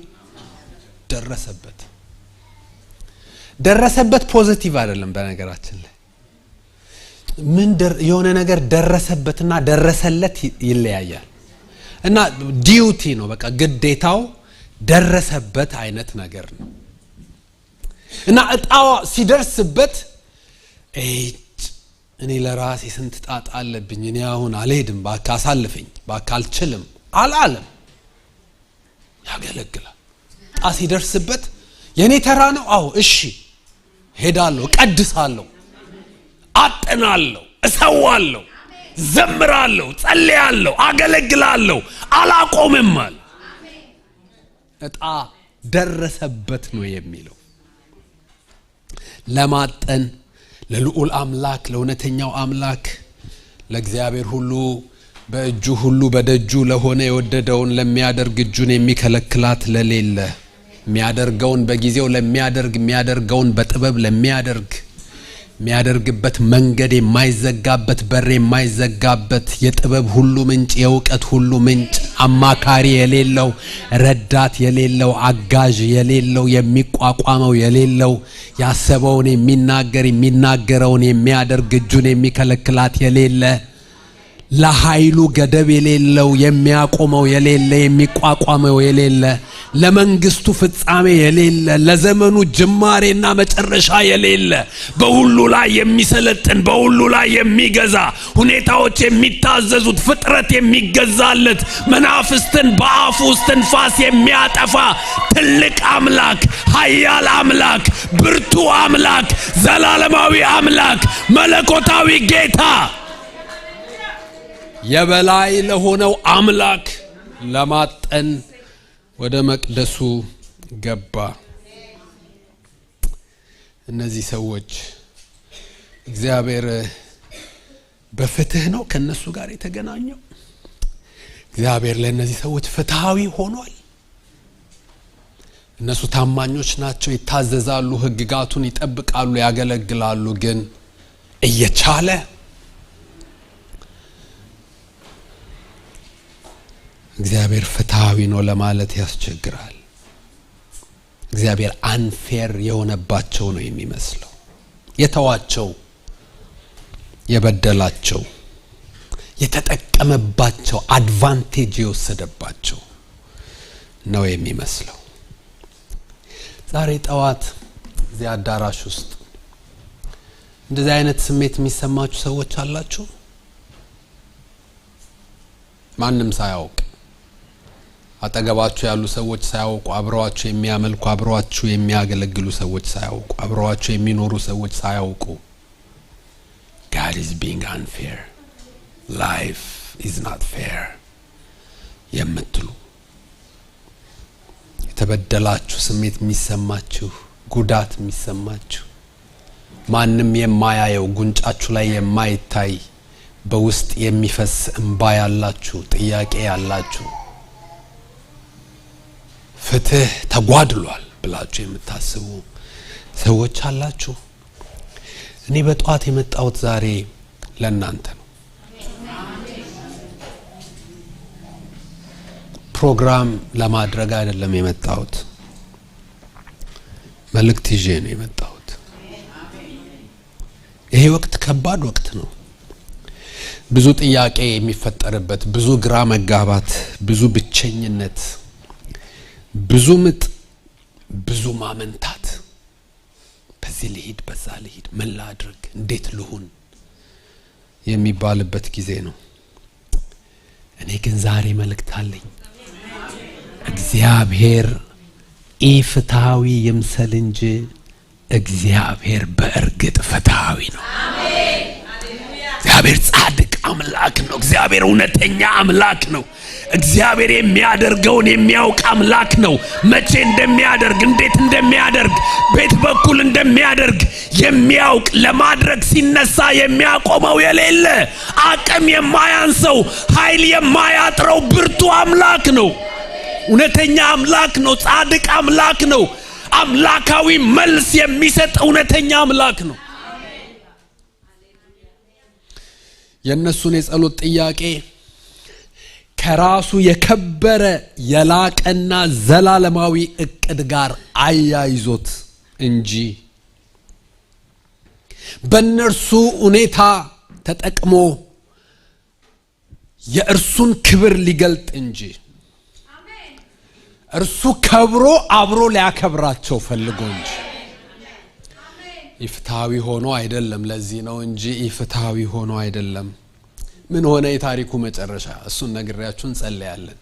ደረሰበት ደረሰበት positive አይደለም። በነገራችን ላይ ምን የሆነ ነገር ደረሰበትና ደረሰለት ይለያያል። እና duty ነው፣ በቃ ግዴታው ደረሰበት አይነት ነገር ነው። እና እጣዋ ሲደርስበት እኔ ለራሴ ስንት ጣጣ አለብኝ፣ እኔ አሁን አልሄድም፣ እባክህ አሳልፈኝ፣ እባክህ አልችልም አላለም። ያገለግላል። እጣ ሲደርስበት የኔ ተራ ነው፣ አዎ እሺ ሄዳለሁ፣ እቀድሳለሁ፣ አጥናለሁ፣ እሰዋለሁ፣ ዘምራለሁ፣ ጸልያለሁ፣ አገለግላለሁ፣ አላቆምም አለ። እጣ ደረሰበት ነው የሚለው። ለማጠን ለልዑል አምላክ ለእውነተኛው አምላክ ለእግዚአብሔር ሁሉ በእጁ ሁሉ በደጁ ለሆነ የወደደውን ለሚያደርግ እጁን የሚከለክላት ለሌለ የሚያደርገውን በጊዜው ለሚያደርግ የሚያደርገውን በጥበብ ለሚያደርግ የሚያደርግበት መንገድ የማይዘጋበት በር የማይዘጋበት የጥበብ ሁሉ ምንጭ የእውቀት ሁሉ ምንጭ አማካሪ የሌለው ረዳት የሌለው አጋዥ የሌለው የሚቋቋመው የሌለው ያሰበውን የሚናገር የሚናገረውን የሚያደርግ እጁን የሚከለክላት የሌለ ለኃይሉ ገደብ የሌለው የሚያቆመው የሌለ የሚቋቋመው የሌለ ለመንግስቱ ፍጻሜ የሌለ ለዘመኑ ጅማሬና መጨረሻ የሌለ በሁሉ ላይ የሚሰለጥን በሁሉ ላይ የሚገዛ ሁኔታዎች የሚታዘዙት ፍጥረት የሚገዛለት መናፍስትን በአፉ ውስጥ ትንፋስ የሚያጠፋ ትልቅ አምላክ፣ ኃያል አምላክ፣ ብርቱ አምላክ፣ ዘላለማዊ አምላክ፣ መለኮታዊ ጌታ የበላይ ለሆነው አምላክ ለማጠን ወደ መቅደሱ ገባ። እነዚህ ሰዎች እግዚአብሔር በፍትህ ነው ከነሱ ጋር የተገናኘው። እግዚአብሔር ለእነዚህ ሰዎች ፍትሃዊ ሆኗል። እነሱ ታማኞች ናቸው፣ ይታዘዛሉ፣ ህግጋቱን ይጠብቃሉ፣ ያገለግላሉ። ግን እየቻለ እግዚአብሔር ፍትሃዊ ነው ለማለት ያስቸግራል። እግዚአብሔር አንፌር የሆነባቸው ነው የሚመስለው። የተዋቸው፣ የበደላቸው፣ የተጠቀመባቸው፣ advantage የወሰደባቸው ነው የሚመስለው። ዛሬ ጠዋት እዚህ አዳራሽ ውስጥ እንደዚህ አይነት ስሜት የሚሰማችሁ ሰዎች አላችሁ? ማንም ሳያውቅ አጠገባችሁ ያሉ ሰዎች ሳያውቁ፣ አብረዋችሁ የሚያመልኩ አብረዋችሁ የሚያገለግሉ ሰዎች ሳያውቁ፣ አብረዋችሁ የሚኖሩ ሰዎች ሳያውቁ God is being unfair, life is not fair የምትሉ የተበደላችሁ ስሜት የሚሰማችሁ፣ ጉዳት የሚሰማችሁ፣ ማንም የማያየው ጉንጫችሁ ላይ የማይታይ በውስጥ የሚፈስ እንባ ያላችሁ፣ ጥያቄ ያላችሁ፣ ፍትህ ተጓድሏል ብላችሁ የምታስቡ ሰዎች አላችሁ። እኔ በጧት የመጣሁት ዛሬ ለእናንተ ነው። ፕሮግራም ለማድረግ አይደለም የመጣሁት፣ መልእክት ይዤ ነው የመጣሁት። ይሄ ወቅት ከባድ ወቅት ነው። ብዙ ጥያቄ የሚፈጠርበት፣ ብዙ ግራ መጋባት፣ ብዙ ብቸኝነት፣ ብዙ ምጥ፣ ብዙ ማመንታት፣ በዚህ ልሂድ በዛ ልሂድ፣ ምን ላድርግ፣ እንዴት ልሁን የሚባልበት ጊዜ ነው። እኔ ግን ዛሬ መልእክት አለኝ። እግዚአብሔር ኢፍትሃዊ ይምሰል እንጂ እግዚአብሔር በእርግጥ ፍትሃዊ ነው። እግዚአብሔር ጻድቅ አምላክ ነው። እግዚአብሔር እውነተኛ አምላክ ነው። እግዚአብሔር የሚያደርገውን የሚያውቅ አምላክ ነው። መቼ እንደሚያደርግ፣ እንዴት እንደሚያደርግ፣ ቤት በኩል እንደሚያደርግ የሚያውቅ፣ ለማድረግ ሲነሳ የሚያቆመው የሌለ፣ አቅም የማያንሰው፣ ኃይል የማያጥረው ብርቱ አምላክ ነው። እውነተኛ አምላክ ነው። ጻድቅ አምላክ ነው። አምላካዊ መልስ የሚሰጥ እውነተኛ አምላክ ነው። የእነሱን የጸሎት ጥያቄ ከራሱ የከበረ የላቀና ዘላለማዊ እቅድ ጋር አያይዞት እንጂ በእነርሱ ሁኔታ ተጠቅሞ የእርሱን ክብር ሊገልጥ እንጂ እርሱ ከብሮ አብሮ ሊያከብራቸው ፈልጎ እንጂ ኢፍትሐዊ ሆኖ አይደለም። ለዚህ ነው እንጂ ኢፍትሐዊ ሆኖ አይደለም። ምን ሆነ የታሪኩ መጨረሻ? እሱን ነግሬያችሁ እንጸልያለን።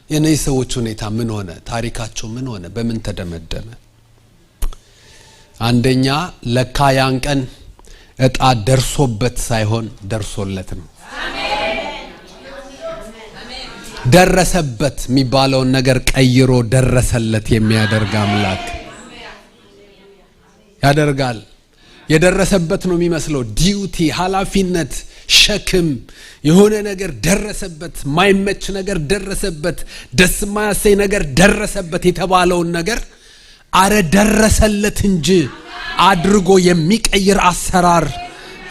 የነዚህ ሰዎች ሁኔታ ምን ሆነ? ታሪካቸው ምን ሆነ? በምን ተደመደመ? አንደኛ ለካ ያን ቀን እጣ ደርሶበት ሳይሆን ደርሶለት ነው። ደረሰበት የሚባለውን ነገር ቀይሮ ደረሰለት የሚያደርግ አምላክ ያደርጋል። የደረሰበት ነው የሚመስለው። Duty፣ ኃላፊነት፣ ሸክም፣ የሆነ ነገር ደረሰበት፣ ማይመች ነገር ደረሰበት፣ ደስ የማያሰኝ ነገር ደረሰበት የተባለውን ነገር አረ ደረሰለት እንጂ አድርጎ የሚቀይር አሰራር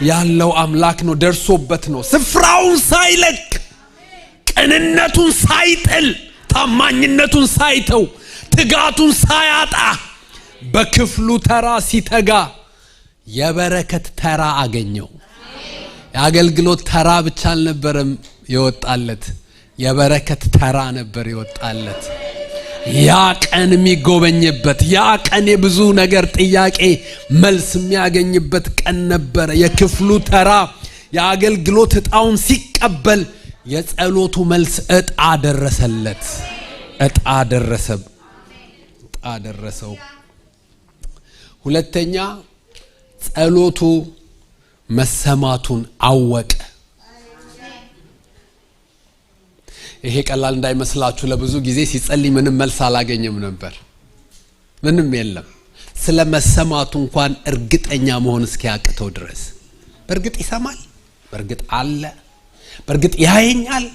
ያለው አምላክ ነው። ደርሶበት ነው። ስፍራውን ሳይለቅ፣ ቅንነቱን ሳይጥል፣ ታማኝነቱን ሳይተው፣ ትጋቱን ሳያጣ በክፍሉ ተራ ሲተጋ የበረከት ተራ አገኘው። የአገልግሎት ተራ ብቻ አልነበረም የወጣለት፣ የበረከት ተራ ነበር የወጣለት። ያ ቀን የሚጎበኝበት፣ ያ ቀን የብዙ ነገር ጥያቄ መልስ የሚያገኝበት ቀን ነበረ። የክፍሉ ተራ የአገልግሎት እጣውን ሲቀበል የጸሎቱ መልስ እጣ ደረሰለት። እጣ ደረሰ፣ እጣ ደረሰው። ሁለተኛ ጸሎቱ መሰማቱን አወቀ። ይሄ ቀላል እንዳይመስላችሁ። ለብዙ ጊዜ ሲጸልይ ምንም መልስ አላገኘም ነበር። ምንም የለም። ስለ መሰማቱ እንኳን እርግጠኛ መሆን እስኪያቅተው ድረስ። በእርግጥ ይሰማል፣ በእርግጥ አለ፣ በእርግጥ ያየኛል፣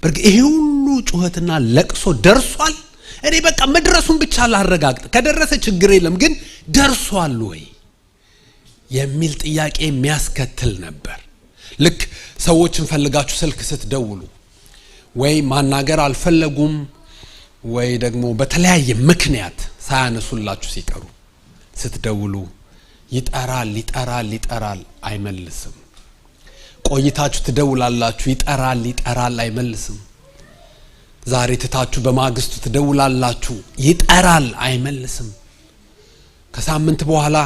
በእርግጥ ይሄ ሁሉ ጩኸትና ለቅሶ ደርሷል። እኔ በቃ መድረሱን ብቻ ላረጋግጥ፣ ከደረሰ ችግር የለም፣ ግን ደርሷል ወይ የሚል ጥያቄ የሚያስከትል ነበር። ልክ ሰዎችን ፈልጋችሁ ስልክ ስትደውሉ ወይ ማናገር አልፈለጉም ወይ ደግሞ በተለያየ ምክንያት ሳያነሱላችሁ ሲቀሩ ስትደውሉ ይጠራል፣ ይጠራል፣ ይጠራል፣ አይመልስም። ቆይታችሁ ትደውላላችሁ፣ ይጠራል፣ ይጠራል፣ አይመልስም። ዛሬ ትታችሁ በማግስቱ ትደውላላችሁ፣ ይጠራል፣ አይመልስም። ከሳምንት በኋላ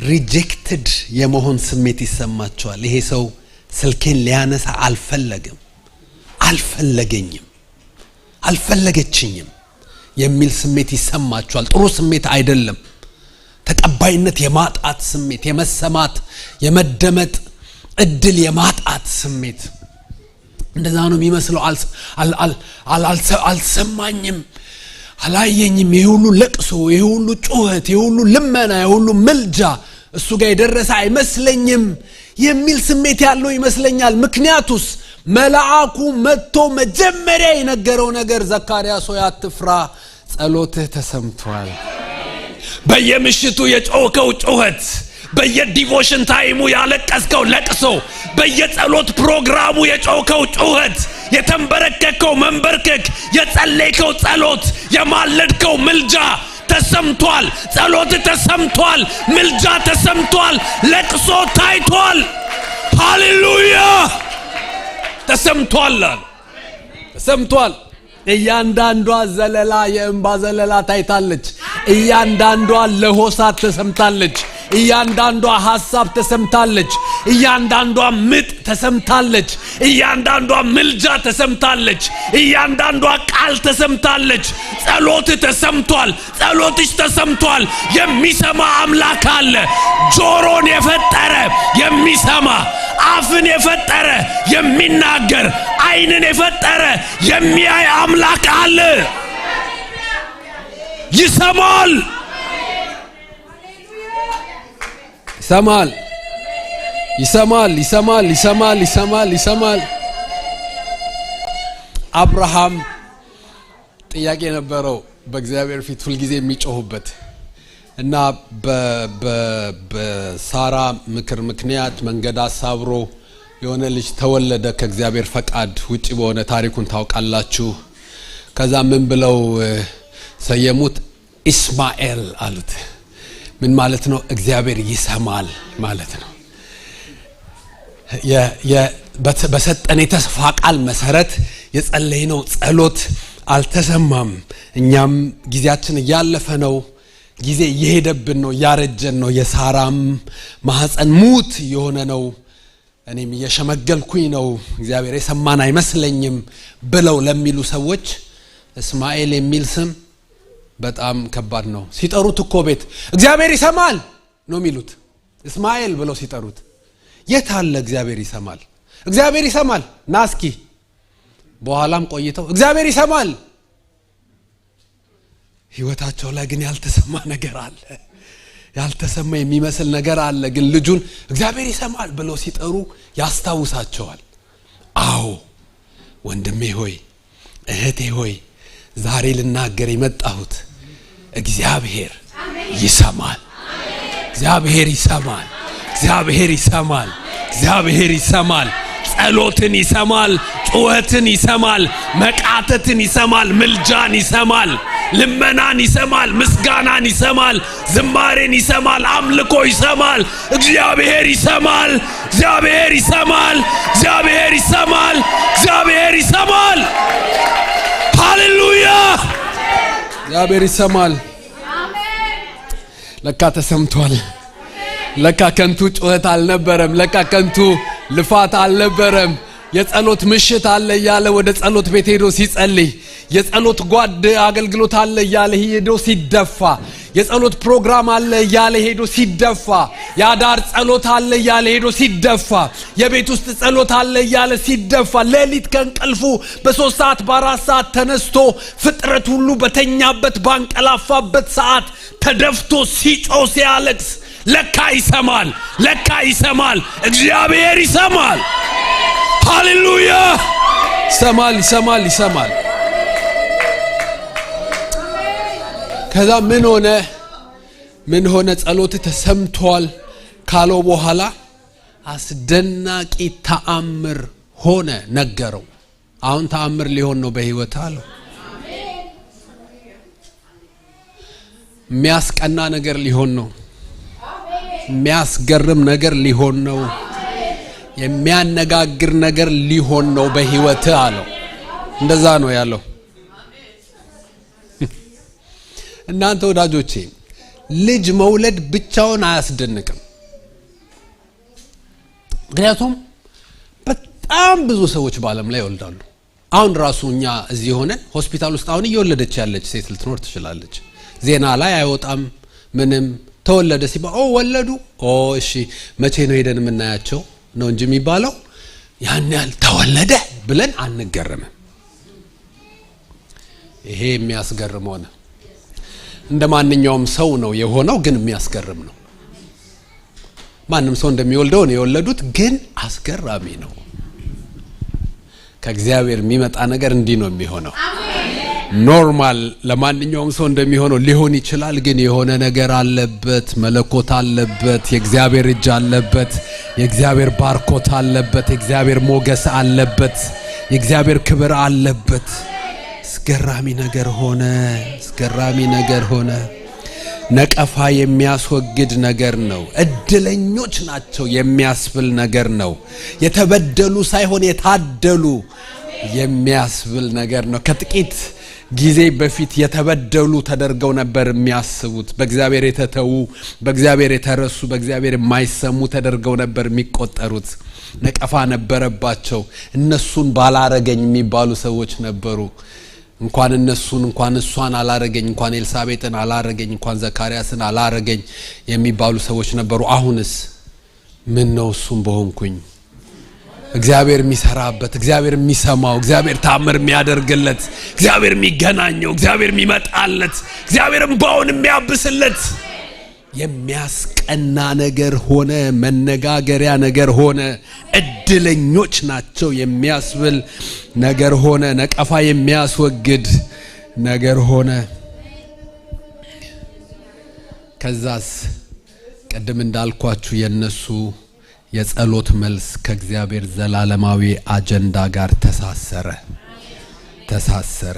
rejected የመሆን ስሜት ይሰማቸዋል። ይሄ ሰው ስልኬን ሊያነሳ አልፈለገም፣ አልፈለገኝም፣ አልፈለገችኝም የሚል ስሜት ይሰማቸዋል። ጥሩ ስሜት አይደለም። ተቀባይነት የማጣት ስሜት፣ የመሰማት፣ የመደመጥ እድል የማጣት ስሜት እንደዛ ነው የሚመስለው። አልሰማኝም፣ አላየኝም፣ ይሄ ሁሉ ለቅሶ፣ ይሄ ሁሉ ጩኸት፣ ይሄ ሁሉ ልመና፣ ይሄ ሁሉ ምልጃ እሱ ጋር የደረሰ አይመስለኝም የሚል ስሜት ያለው ይመስለኛል። ምክንያቱስ መልአኩ መጥቶ መጀመሪያ የነገረው ነገር ዘካርያስ ሆይ አትፍራ፣ ጸሎትህ ተሰምቷል። በየምሽቱ የጮኸው ጩኸት፣ በየ devotion time ኡ ያለቀስከው ለቅሶ፣ በየጸሎት ፕሮግራሙ የጮኸው ጩኸት፣ የተንበረከከው መንበርከክ፣ የጸለይከው ጸሎት፣ የማለድከው ምልጃ ተሰምቷል። ጸሎት ተሰምቷል። ምልጃ ተሰምቷል። ለቅሶ ታይቷል። ሃሌሉያ ተሰምቷል፣ ተሰምቷል። እያንዳንዷ ዘለላ የእንባ ዘለላ ታይታለች። እያንዳንዷ ለሆሳት ተሰምታለች። እያንዳንዷ ሐሳብ ተሰምታለች። እያንዳንዷ ምጥ ተሰምታለች። እያንዳንዷ ምልጃ ተሰምታለች። እያንዳንዷ ቃል ተሰምታለች። ጸሎት ተሰምቷል። ጸሎትሽ ተሰምቷል። የሚሰማ አምላክ አለ። ጆሮን የፈጠረ የሚሰማ፣ አፍን የፈጠረ የሚናገር፣ ዓይንን የፈጠረ የሚያይ አምላክ አለ። ይሰማል፣ ይሰማል፣ ይሰማል፣ ይሰማል፣ ይሰማል፣ ይሰማል፣ ይሰማል። አብርሃም ጥያቄ ነበረው በእግዚአብሔር ፊት ሁልጊዜ የሚጮሁበት እና በሳራ ምክር ምክንያት መንገድ አሳብሮ የሆነ ልጅ ተወለደ ከእግዚአብሔር ፈቃድ ውጪ በሆነ፣ ታሪኩን ታውቃላችሁ። ከዛ ምን ብለው ሰየሙት? ኢስማኤል አሉት። ምን ማለት ነው? እግዚአብሔር ይሰማል ማለት ነው። በሰጠን የተስፋ ቃል መሰረት የጸለይነው ጸሎት አልተሰማም። እኛም ጊዜያችን እያለፈ ነው፣ ጊዜ እየሄደብን ነው፣ እያረጀን ነው። የሳራም ማህፀን ሙት እየሆነ ነው። እኔም እየሸመገልኩኝ ነው። እግዚአብሔር የሰማን አይመስለኝም ብለው ለሚሉ ሰዎች እስማኤል የሚል ስም በጣም ከባድ ነው። ሲጠሩት እኮ ቤት እግዚአብሔር ይሰማል ነው የሚሉት። እስማኤል ብለው ሲጠሩት የት አለ እግዚአብሔር ይሰማል? እግዚአብሔር ይሰማል ና እስኪ። በኋላም ቆይተው እግዚአብሔር ይሰማል። ህይወታቸው ላይ ግን ያልተሰማ ነገር አለ። ያልተሰማ የሚመስል ነገር አለ። ግን ልጁን እግዚአብሔር ይሰማል ብለው ሲጠሩ ያስታውሳቸዋል። አዎ ወንድሜ ሆይ፣ እህቴ ሆይ፣ ዛሬ ልናገር የመጣሁት እግዚአብሔር ይሰማል። እግዚአብሔር ይሰማል። እግዚአብሔር ይሰማል። እግዚአብሔር ይሰማል። ጸሎትን ይሰማል። ጩኸትን ይሰማል። መቃተትን ይሰማል። ምልጃን ይሰማል። ልመናን ይሰማል። ምስጋናን ይሰማል። ዝማሬን ይሰማል። አምልኮ ይሰማል። እግዚአብሔር ይሰማል። እግዚአብሔር ይሰማል። እግዚአብሔር ይሰማል። እግዚአብሔር ይሰማል። ሃሌሉያ! እግዚአብሔር ይሰማል። ለካ ተሰምቷል። ለካ ከንቱ ጩኸት አልነበረም። ለካ ከንቱ ልፋት አልነበረም። የጸሎት ምሽት አለ እያለ ወደ ጸሎት ቤት ሄዶ ሲጸልይ፣ የጸሎት ጓድ አገልግሎት አለ እያለ ሄዶ ሲደፋ፣ የጸሎት ፕሮግራም አለ እያለ ሄዶ ሲደፋ፣ የአዳር ጸሎት አለ እያለ ሄዶ ሲደፋ፣ የቤት ውስጥ ጸሎት አለ እያለ ሲደፋ፣ ሌሊት ከእንቅልፉ በ3 ሰዓት በ4 ሰዓት ተነስቶ ፍጥረት ሁሉ በተኛበት ባንቀላፋበት ሰዓት ተደፍቶ ሲጮህ ሲያለቅስ ለካ ይሰማል። ለካ ይሰማል። እግዚአብሔር ይሰማል። ሃሌሉያ! ይሰማል፣ ይሰማል፣ ይሰማል። ከዛ ምን ሆነ? ምን ሆነ? ጸሎት ተሰምቷል ካለው በኋላ አስደናቂ ተአምር ሆነ ነገረው። አሁን ተአምር ሊሆን ነው በህይወት አለው። የሚያስቀና ነገር ሊሆን ነው። የሚያስገርም ነገር ሊሆን ነው። የሚያነጋግር ነገር ሊሆን ነው በህይወት አለው። እንደዛ ነው ያለው። እናንተ ወዳጆቼ ልጅ መውለድ ብቻውን አያስደንቅም። ምክንያቱም በጣም ብዙ ሰዎች በዓለም ላይ ይወልዳሉ። አሁን ራሱ እኛ እዚህ ሆነን ሆስፒታል ውስጥ አሁን እየወለደች ያለች ሴት ልትኖር ትችላለች። ዜና ላይ አይወጣም ምንም። ተወለደ ሲባል ኦ ወለዱ፣ ኦ እሺ መቼ ነው ሄደን የምናያቸው ነው እንጂ የሚባለው። ያን ያህል ተወለደ ብለን አንገረምም። ይሄ የሚያስገርም ሆነ። እንደ ማንኛውም ሰው ነው የሆነው፣ ግን የሚያስገርም ነው። ማንም ሰው እንደሚወልደው ነው የወለዱት፣ ግን አስገራሚ ነው። ከእግዚአብሔር የሚመጣ ነገር እንዲህ ነው የሚሆነው። Normal ለማንኛውም ሰው እንደሚሆነው ሊሆን ይችላል፣ ግን የሆነ ነገር አለበት፣ መለኮት አለበት፣ የእግዚአብሔር እጅ አለበት፣ የእግዚአብሔር ባርኮት አለበት፣ የእግዚአብሔር ሞገስ አለበት፣ የእግዚአብሔር ክብር አለበት። አስገራሚ ነገር ሆነ። አስገራሚ ነገር ሆነ። ነቀፋ የሚያስወግድ ነገር ነው። እድለኞች ናቸው የሚያስብል ነገር ነው። የተበደሉ ሳይሆን የታደሉ የሚያስብል ነገር ነው። ከጥቂት ጊዜ በፊት የተበደሉ ተደርገው ነበር የሚያስቡት። በእግዚአብሔር የተተዉ፣ በእግዚአብሔር የተረሱ፣ በእግዚአብሔር የማይሰሙ ተደርገው ነበር የሚቆጠሩት። ነቀፋ ነበረባቸው። እነሱን ባላረገኝ የሚባሉ ሰዎች ነበሩ። እንኳን እነሱን፣ እንኳን እሷን አላረገኝ፣ እንኳን ኤልሳቤጥን አላረገኝ፣ እንኳን ዘካርያስን አላረገኝ የሚባሉ ሰዎች ነበሩ። አሁንስ ምን ነው እሱም በሆንኩኝ፣ እግዚአብሔር የሚሰራበት፣ እግዚአብሔር የሚሰማው፣ እግዚአብሔር ታምር የሚያደርግለት፣ እግዚአብሔር የሚገናኘው፣ እግዚአብሔር የሚመጣለት፣ እግዚአብሔር እንባውን የሚያብስለት የሚያስቀና ነገር ሆነ። መነጋገሪያ ነገር ሆነ። እድለኞች ናቸው የሚያስብል ነገር ሆነ። ነቀፋ የሚያስወግድ ነገር ሆነ። ከዛስ ቅድም እንዳልኳችሁ የነሱ የጸሎት መልስ ከእግዚአብሔር ዘላለማዊ አጀንዳ ጋር ተሳሰረ።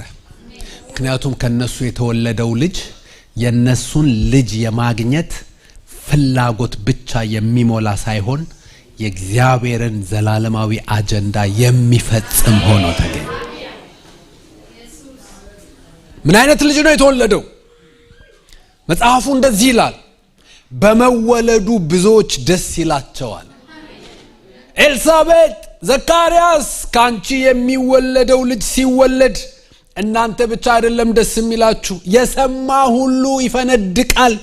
ምክንያቱም ከነሱ የተወለደው ልጅ የነሱን ልጅ የማግኘት ፍላጎት ብቻ የሚሞላ ሳይሆን የእግዚአብሔርን ዘላለማዊ አጀንዳ የሚፈጽም ሆኖ ተገኘ። ምን አይነት ልጅ ነው የተወለደው? መጽሐፉ እንደዚህ ይላል፣ በመወለዱ ብዙዎች ደስ ይላቸዋል። ኤልሳቤጥ፣ ዘካርያስ ካንቺ የሚወለደው ልጅ ሲወለድ እናንተ ብቻ አይደለም ደስ የሚላችሁ፣ የሰማ ሁሉ ይፈነድቃል፣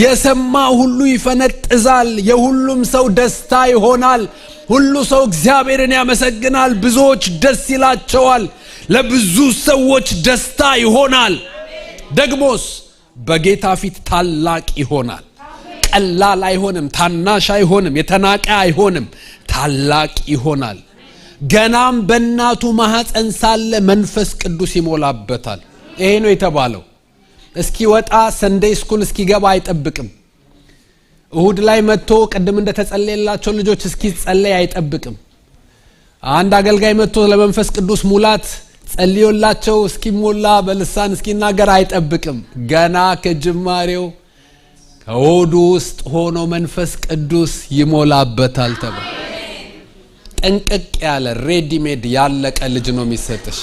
የሰማ ሁሉ ይፈነጥዛል፣ የሁሉም ሰው ደስታ ይሆናል። ሁሉ ሰው እግዚአብሔርን ያመሰግናል፣ ብዙዎች ደስ ይላቸዋል፣ ለብዙ ሰዎች ደስታ ይሆናል። ደግሞስ በጌታ ፊት ታላቅ ይሆናል። ቀላል አይሆንም፣ ታናሽ አይሆንም፣ የተናቀ አይሆንም፣ ታላቅ ይሆናል። ገናም በእናቱ ማህፀን ሳለ መንፈስ ቅዱስ ይሞላበታል። ይሄ ነው የተባለው። እስኪወጣ Sunday school እስኪገባ አይጠብቅም። እሁድ ላይ መጥቶ ቅድም እንደተጸለየላቸው ልጆች እስኪጸለይ አይጠብቅም። አንድ አገልጋይ መጥቶ ለመንፈስ ቅዱስ ሙላት ጸልዮላቸው እስኪሞላ በልሳን እስኪናገር አይጠብቅም። ገና ከጅማሬው ከሆዱ ውስጥ ሆኖ መንፈስ ቅዱስ ይሞላበታል ተባለ። ጥንቅቅ ያለ ready made ያለቀ ልጅ ነው የሚሰጥሽ።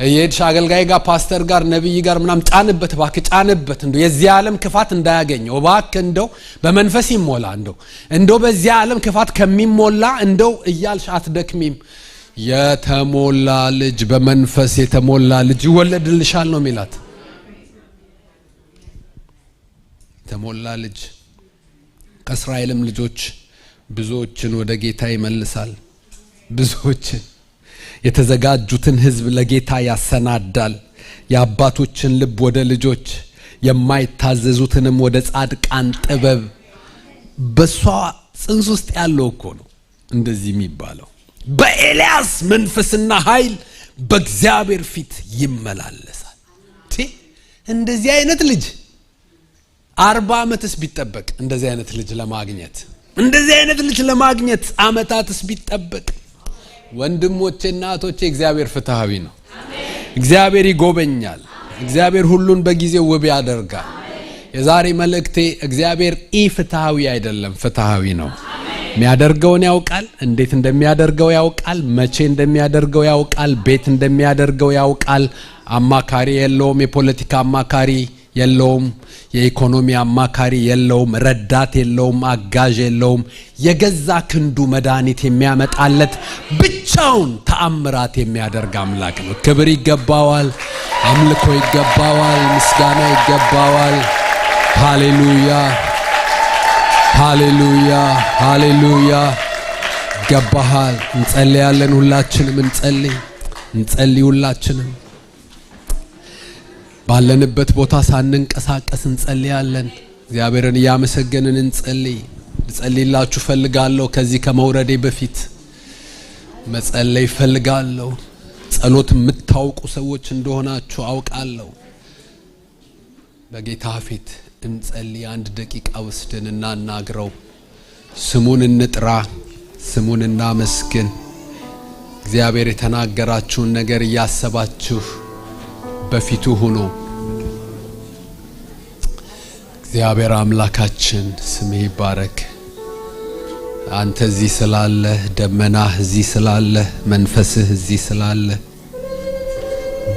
እየሄድሽ አገልጋይ ጋር፣ ፓስተር ጋር፣ ነብይ ጋር ምናምን ጫንበት፣ እባክህ ጫንበት፣ እንደው የዚህ ዓለም ክፋት እንዳያገኘው እባክህ፣ እንደው በመንፈስ ይሞላ፣ እንደው በዚህ ዓለም ክፋት ከሚሞላ እንደው እያልሽ አትደክሚም። የተሞላ ልጅ፣ በመንፈስ የተሞላ ልጅ ይወለድልሻል ነው የሚላት። የተሞላ ልጅ ከእስራኤልም ልጆች ብዙዎችን ወደ ጌታ ይመልሳል። ብዙዎችን የተዘጋጁትን ሕዝብ ለጌታ ያሰናዳል። የአባቶችን ልብ ወደ ልጆች፣ የማይታዘዙትንም ወደ ጻድቃን ጥበብ። በሷ ጽንስ ውስጥ ያለው እኮ ነው እንደዚህ የሚባለው። በኤልያስ መንፈስና ኃይል በእግዚአብሔር ፊት ይመላለሳል። እንደዚህ አይነት ልጅ 40 ዓመትስ ቢጠበቅ እንደዚህ አይነት ልጅ ለማግኘት፣ እንደዚህ አይነት ልጅ ለማግኘት ዓመታትስ ቢጠበቅ። ወንድሞቼ እና እህቶቼ እግዚአብሔር ፍትሃዊ ነው። እግዚአብሔር ይጎበኛል። እግዚአብሔር ሁሉን በጊዜው ውብ ያደርጋል። የዛሬ መልእክቴ እግዚአብሔር ኢፍትሃዊ አይደለም፣ ፍትሃዊ ነው። የሚያደርገውን ያውቃል፣ እንዴት እንደሚያደርገው ያውቃል፣ መቼ እንደሚያደርገው ያውቃል፣ ቤት እንደሚያደርገው ያውቃል። አማካሪ የለውም፣ የፖለቲካ አማካሪ የለውም፣ የኢኮኖሚ አማካሪ የለውም፣ ረዳት የለውም፣ አጋዥ የለውም። የገዛ ክንዱ መድኃኒት የሚያመጣለት ብቻውን ተአምራት የሚያደርግ አምላክ ነው። ክብር ይገባዋል፣ አምልኮ ይገባዋል፣ ምስጋና ይገባዋል። ሃሌሉያ፣ ሃሌሉያ፣ ሃሌሉያ። ይገባሃል። እንጸልያለን። ሁላችንም እንጸልይ፣ እንጸልይ። ሁላችንም ባለንበት ቦታ ሳንንቀሳቀስ እንጸልያለን። እግዚአብሔርን እያመሰገንን እንጸልይ። ልጸልይላችሁ ፈልጋለሁ። ከዚህ ከመውረዴ በፊት መጸለይ ፈልጋለሁ። ጸሎት የምታውቁ ሰዎች እንደሆናችሁ አውቃለሁ። በጌታ ፊት እንጸልይ። አንድ ደቂቃ ወስደን እናናግረው። ስሙን እንጥራ፣ ስሙን እናመስግን። እግዚአብሔር የተናገራችሁን ነገር እያሰባችሁ በፊቱ ሁኑ። እግዚአብሔር አምላካችን ስምህ ይባረክ። አንተ እዚህ ስላለህ፣ ደመናህ እዚህ ስላለህ፣ መንፈስህ እዚህ ስላለ፣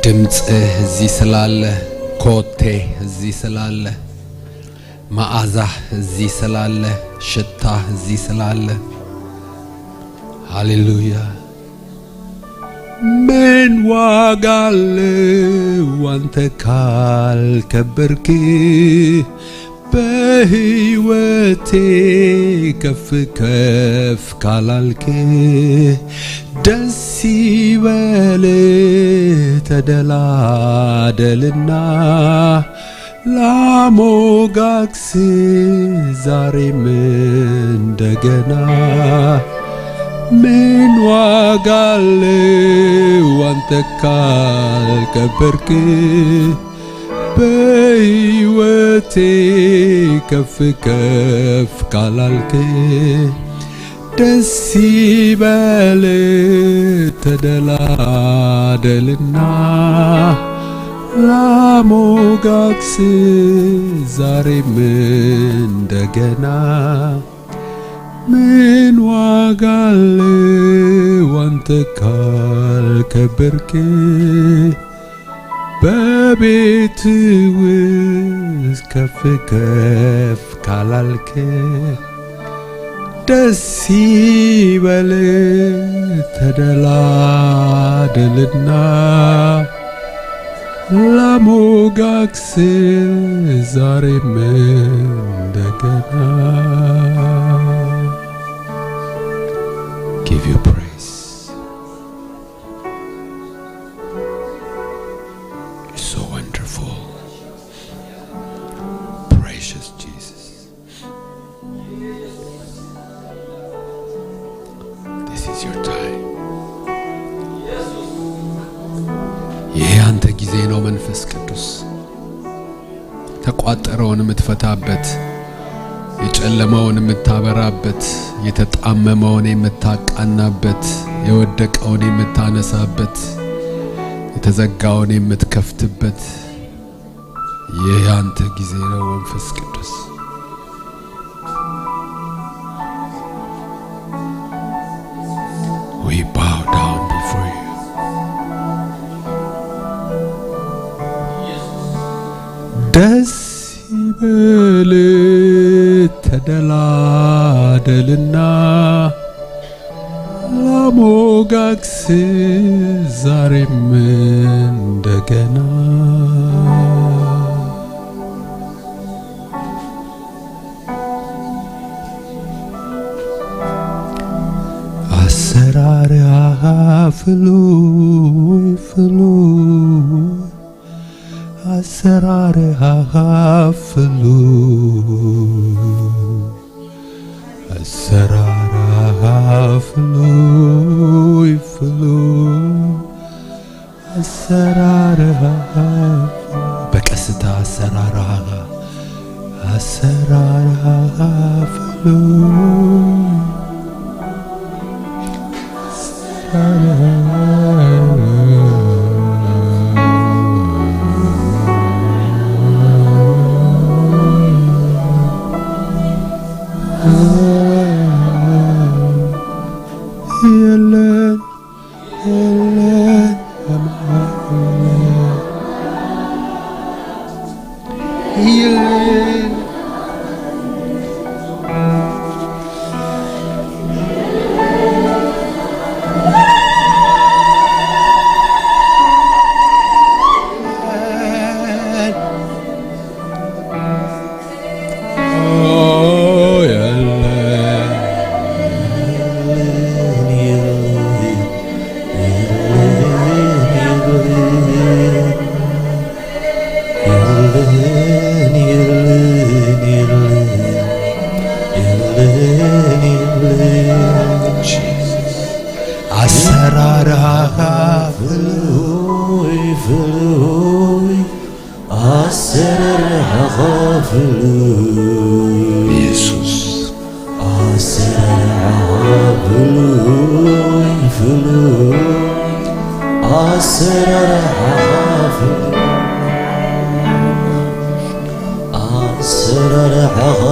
ድምፅህ እዚህ ስላለ፣ ኮቴ እዚህ ስላለ፣ መዓዛህ እዚህ ስላለ፣ ሽታህ እዚህ ስላለ፣ ሃሌሉያ። ምን ዋጋ አለው አንተ ካልከበርክ? በሕይወቴ ከፍ ከፍ ካላልክ ደስ ይበል ተደላደልና ላሞጋግስ ዛሬም እንደገና ምን ዋጋ አለው አንተ ካልከበርክ በሕይወቴ ከፍ ከፍ ካላልክ ደስ ይበል ተደላደልና ላሞጋግስ ዛሬም እንደገና ምን ዋጋ አለው አንተ ካልከበርክ በቤት ውስጥ ከፍ ከፍ ካላልክ ደስ ይበል ተደላደልና ላሞጋግስ ዛሬም እንደገና። Give you praise. You're so wonderful. Precious Jesus. This is your time. ይሄ አንተ ጊዜ ነው። መንፈስ ቅዱስ ተቋጠረውን የምትፈታበት፣ የጨለመውን የምታበራበት፣ የተጣመመውን የምታቃናበት፣ የወደቀውን የምታነሳበት፣ የተዘጋውን የምትከፍትበት ይህ ያንተ ጊዜ ነው መንፈስ ቅዱስ። We bow down before you. ደስ ይበል ተደላደልና ላሞጋግስ ዛሬም እንደገና። አሰራርህ ፍሉይ ፍሉይ፣ አሰራርህ ፍሉይ፣ አሰራርህ ፍሉይ ፍሉይ፣ አሰራርህ በቀስታ፣ አሰራርህ፣ አሰራርህ ፍሉይ። የለን የለን የለን። የለን። አሰራርህ ፍሉይ ፍሉይ፣ አሰራርህ ፍሉይ። ኢየሱስ። አሰራርህ ፍሉይ ፍሉይ፣ አሰራርህ ፍሉይ፣ አሰራርህ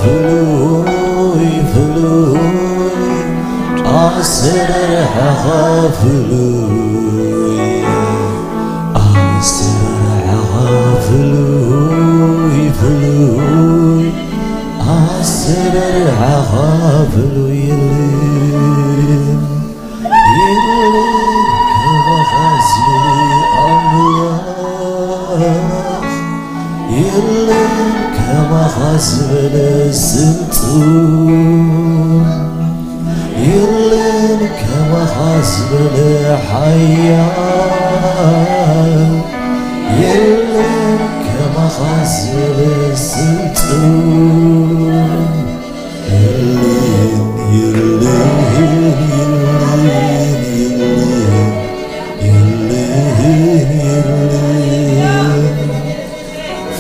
ፍሉይ ፍሉይ፣ አሰራርህ ፍሉይ፣ አሰራርህ ፍሉይ ፍሉይ፣ አሰራርህ ፍሉይ። የለም የለም ከማኻ ዝብል ኣምላኽ የለም። ከማኻ ዝበለ ስልጡን፣ የለን ከማኻ ዝበለ ሓያል፣ የለን ከማኻ ዝበለ ስልጡን፣ የለን፣ የለን፣ የለን፣ የለን፣ የለን፣ የለን።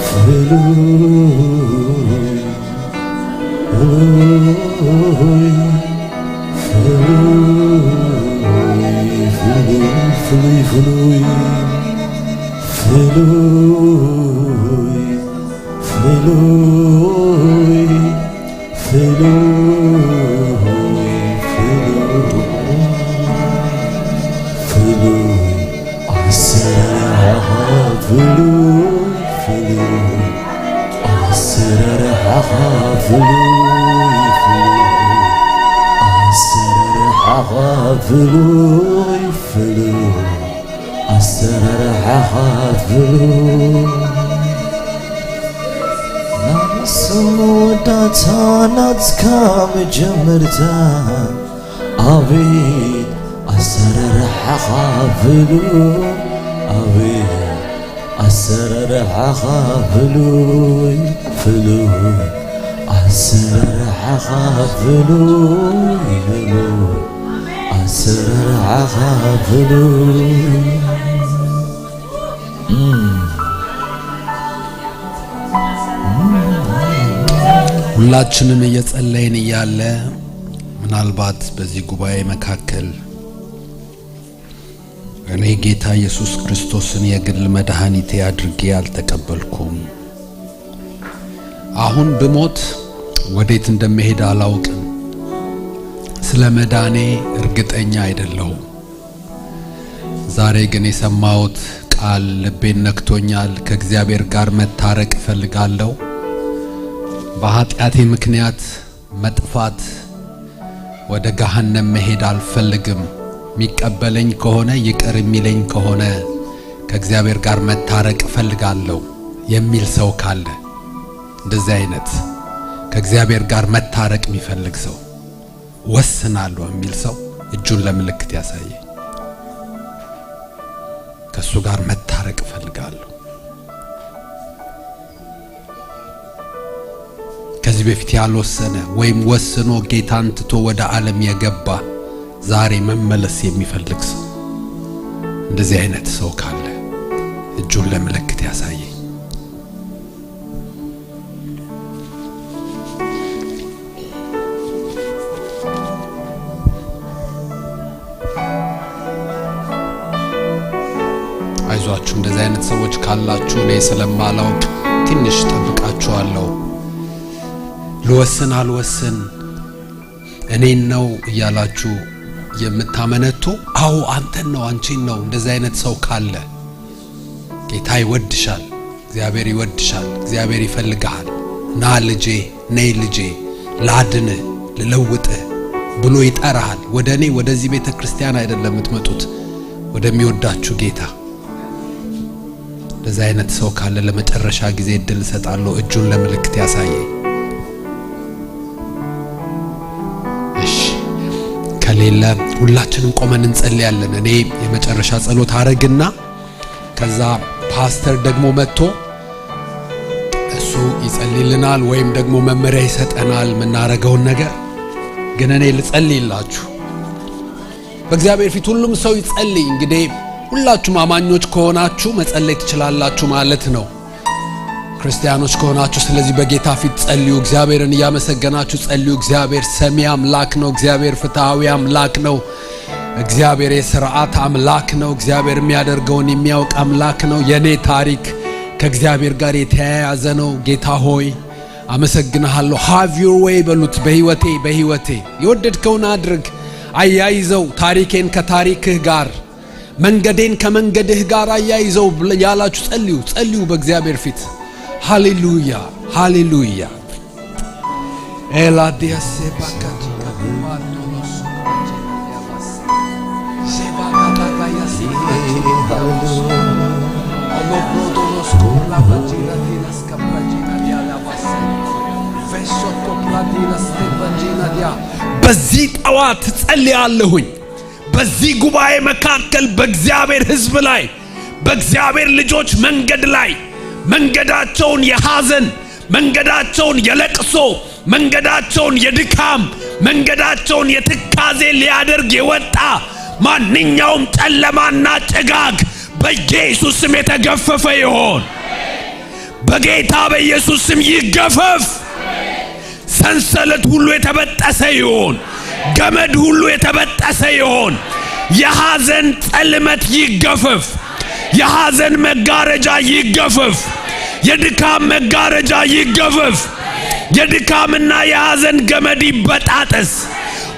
ፍሉይ፣ ፍሉይ፣ ፍሉይ፣ ፍሉይ፣ ፍሉይ፣ ፍሉይ፣ ፍሉይ፣ ፍሉይ፣ ፍሉይ፣ ፍሉይ ኣሰራርሓኻ፣ ፍሉይ፣ ፍሉይ ኣሰራርሓኻ፣ ፍሉይ፣ ፍሉይ ኣሰራርሓኻ፣ ፍሉይ፣ ፍሉይ ኣሰራርሓኻ፣ ፍሉይ። ናስም መወዳእታ፣ ናትካ መጀመርታ፣ ኣቤት ኣሰራርሓኻ ፍሉይ፣ ኣቤት ኣሰራርሓኻ ፍሉይ፣ ፍሉይ ኣሰራርሓኻ፣ ፍሉይ፣ ፍሉይ ኣሰራርሓኻ፣ ፍሉይ። ሁላችንም እየጸለይን እያለ ምናልባት በዚህ ጉባኤ መካከል እኔ ጌታ ኢየሱስ ክርስቶስን የግል መድኃኒቴ አድርጌ አልተቀበልኩም፣ አሁን ብሞት ወዴት እንደምሄድ አላውቅም፣ ስለ መዳኔ እርግጠኛ አይደለሁም። ዛሬ ግን የሰማሁት ቃል ልቤን ነክቶኛል። ከእግዚአብሔር ጋር መታረቅ እፈልጋለሁ። በኃጢአቴ ምክንያት መጥፋት፣ ወደ ገሃነም መሄድ አልፈልግም። የሚቀበለኝ ከሆነ፣ ይቅር የሚለኝ ከሆነ ከእግዚአብሔር ጋር መታረቅ እፈልጋለሁ የሚል ሰው ካለ፣ እንደዚህ አይነት ከእግዚአብሔር ጋር መታረቅ የሚፈልግ ሰው፣ ወስናለሁ የሚል ሰው እጁን ለምልክት ያሳየኝ። ከእሱ ጋር መታረቅ እፈልጋለሁ። ከዚህ በፊት ያልወሰነ ወይም ወስኖ ጌታን ትቶ ወደ ዓለም የገባ፣ ዛሬ መመለስ የሚፈልግ ሰው፣ እንደዚህ አይነት ሰው ካለ እጁን ለምልክት ያሳየኝ። አይዟችሁ፣ እንደዚህ አይነት ሰዎች ካላችሁ እኔ ስለማላውቅ ትንሽ ጠብቃችኋለሁ። ልወስን አልወስን እኔን ነው እያላችሁ የምታመነቱ፣ አዎ አንተን ነው፣ አንቺን ነው። እንደዚህ አይነት ሰው ካለ ጌታ ይወድሻል፣ እግዚአብሔር ይወድሻል፣ እግዚአብሔር ይፈልግሃል። ና ልጄ፣ ነይ ልጄ፣ ላድንህ፣ ልለውጥህ ብሎ ይጠራሃል። ወደ እኔ ወደዚህ ቤተ ክርስቲያን አይደለም የምትመጡት፣ ወደሚወዳችሁ ጌታ። እንደዚህ አይነት ሰው ካለ ለመጨረሻ ጊዜ እድል እሰጣለሁ፣ እጁን ለምልክት ያሳየኝ። እሺ፣ ከሌለ ሁላችንም ቆመን እንጸልያለን። እኔ የመጨረሻ ጸሎት አረግና ከዛ ፓስተር ደግሞ መጥቶ እሱ ይጸልይልናል ወይም ደግሞ መመሪያ ይሰጠናል የምናረገውን ነገር። ግን እኔ ልጸልይላችሁ። በእግዚአብሔር ፊት ሁሉም ሰው ይጸልይ። እንግዲህ ሁላችሁም አማኞች ከሆናችሁ መጸለይ ትችላላችሁ ማለት ነው፣ ክርስቲያኖች ከሆናችሁ። ስለዚህ በጌታ ፊት ጸልዩ። እግዚአብሔርን እያመሰገናችሁ ጸልዩ። እግዚአብሔር ሰሚ አምላክ ነው። እግዚአብሔር ፍትሐዊ አምላክ ነው። እግዚአብሔር የስርዓት አምላክ ነው። እግዚአብሔር የሚያደርገውን የሚያውቅ አምላክ ነው። የኔ ታሪክ ከእግዚአብሔር ጋር የተያያዘ ነው። ጌታ ሆይ አመሰግንሃለሁ። Have your way በሉት። በህይወቴ የወደድከውን አድርግ። አያይዘው ታሪኬን ከታሪክህ ጋር፣ መንገዴን ከመንገድህ ጋር አያይዘው ያላችሁ ጸልዩ፣ ጸልዩ በእግዚአብሔር ፊት። ሃሌሉያ፣ ሃሌሉያ። ኤላዲያሴ ባካጂካ ባዶሎስ ሴባጋዳጋያሲ ኦሎብሮዶሎስ ኮላባጂራ ዲላስካፕራጂና ዲያላባስ። በዚህ ጠዋት ጸልያለሁኝ። በዚህ ጉባኤ መካከል በእግዚአብሔር ሕዝብ ላይ፣ በእግዚአብሔር ልጆች መንገድ ላይ መንገዳቸውን የሐዘን፣ መንገዳቸውን የለቅሶ፣ መንገዳቸውን የድካም፣ መንገዳቸውን የትካዜ ሊያደርግ የወጣ ማንኛውም ጨለማና ጭጋግ በኢየሱስ ስም የተገፈፈ ይሆን። በጌታ በኢየሱስ ስም ይገፈፍ። ሰንሰለት ሁሉ የተበጠሰ ይሆን። ገመድ ሁሉ የተበጠሰ ይሆን። የሐዘን ጸልመት ይገፈፍ። የሐዘን መጋረጃ ይገፈፍ። የድካም መጋረጃ ይገፈፍ። የድካምና የሐዘን ገመድ ይበጣጠስ።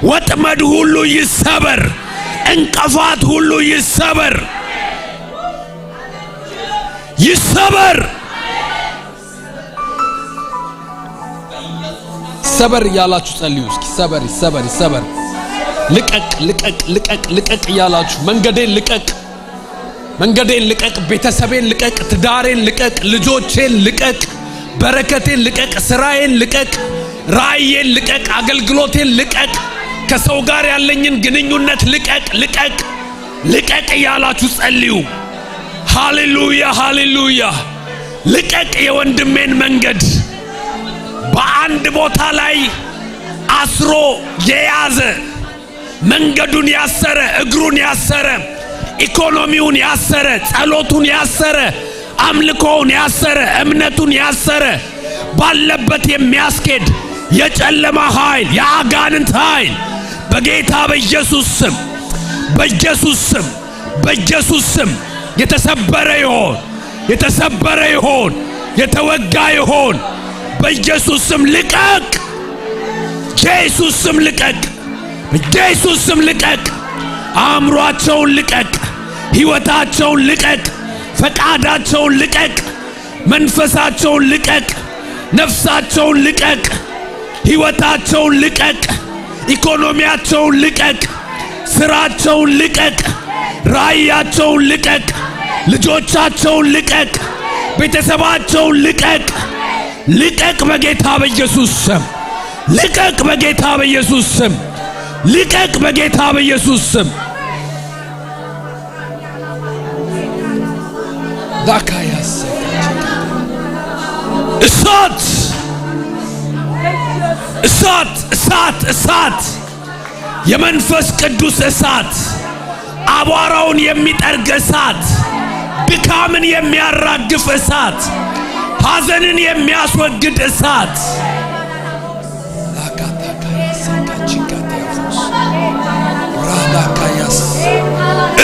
ወጥመድ ሁሉ ይሰበር። እንቅፋት ሁሉ ይሰበር፣ ይሰበር። ሰበር እያላችሁ ጸልዩ እስኪ። ሰበር፣ ሰበር፣ ሰበር። ልቀቅ፣ ልቀቅ፣ ልቀቅ፣ ልቀቅ እያላችሁ መንገዴን ልቀቅ፣ መንገዴን ልቀቅ፣ ቤተሰቤን ልቀቅ፣ ትዳሬን ልቀቅ፣ ልጆቼን ልቀቅ፣ በረከቴን ልቀቅ፣ ስራዬን ልቀቅ፣ ራእዬን ልቀቅ፣ አገልግሎቴን ልቀቅ፣ ከሰው ጋር ያለኝን ግንኙነት ልቀቅ፣ ልቀቅ፣ ልቀቅ እያላችሁ ጸልዩ። ሃሌሉያ፣ ሃሌሉያ። ልቀቅ የወንድሜን መንገድ። በአንድ ቦታ ላይ አስሮ የያዘ፣ መንገዱን ያሰረ፣ እግሩን ያሰረ፣ ኢኮኖሚውን ያሰረ፣ ጸሎቱን ያሰረ፣ አምልኮውን ያሰረ፣ እምነቱን ያሰረ፣ ባለበት የሚያስኬድ የጨለማ ኃይል፣ የአጋንንት ኃይል በጌታ በኢየሱስ ስም፣ በኢየሱስ ስም፣ በኢየሱስ ስም የተሰበረ ይሆን፣ የተሰበረ ይሆን፣ የተወጋ ይሆን። በኢየሱስ ስም ልቀቅ። ኢየሱስ ስም ልቀቅ። በኢየሱስ ስም ልቀቅ። አእምሯቸውን ልቀቅ። ሕይወታቸውን ልቀቅ። ፈቃዳቸውን ልቀቅ። መንፈሳቸውን ልቀቅ። ነፍሳቸውን ልቀቅ። ሕይወታቸውን ልቀቅ። ኢኮኖሚያቸውን ልቀቅ። ስራቸውን ልቀቅ። ራእያቸውን ልቀቅ። ልጆቻቸውን ልቀቅ። ቤተሰባቸውን ልቀቅ። ልቀቅ በጌታ በኢየሱስ ስም። ልቀቅ በጌታ በኢየሱስ ስም። ልቀቅ በጌታ በኢየሱስ ስም። ዳካያስ። እሳት፣ እሳት፣ እሳት፣ እሳት፣ የመንፈስ ቅዱስ እሳት፣ አቧራውን የሚጠርግ እሳት፣ ድካምን የሚያራግፍ እሳት፣ ሐዘንን የሚያስወግድ እሳት። ላካታካያስ ራዳካያስ።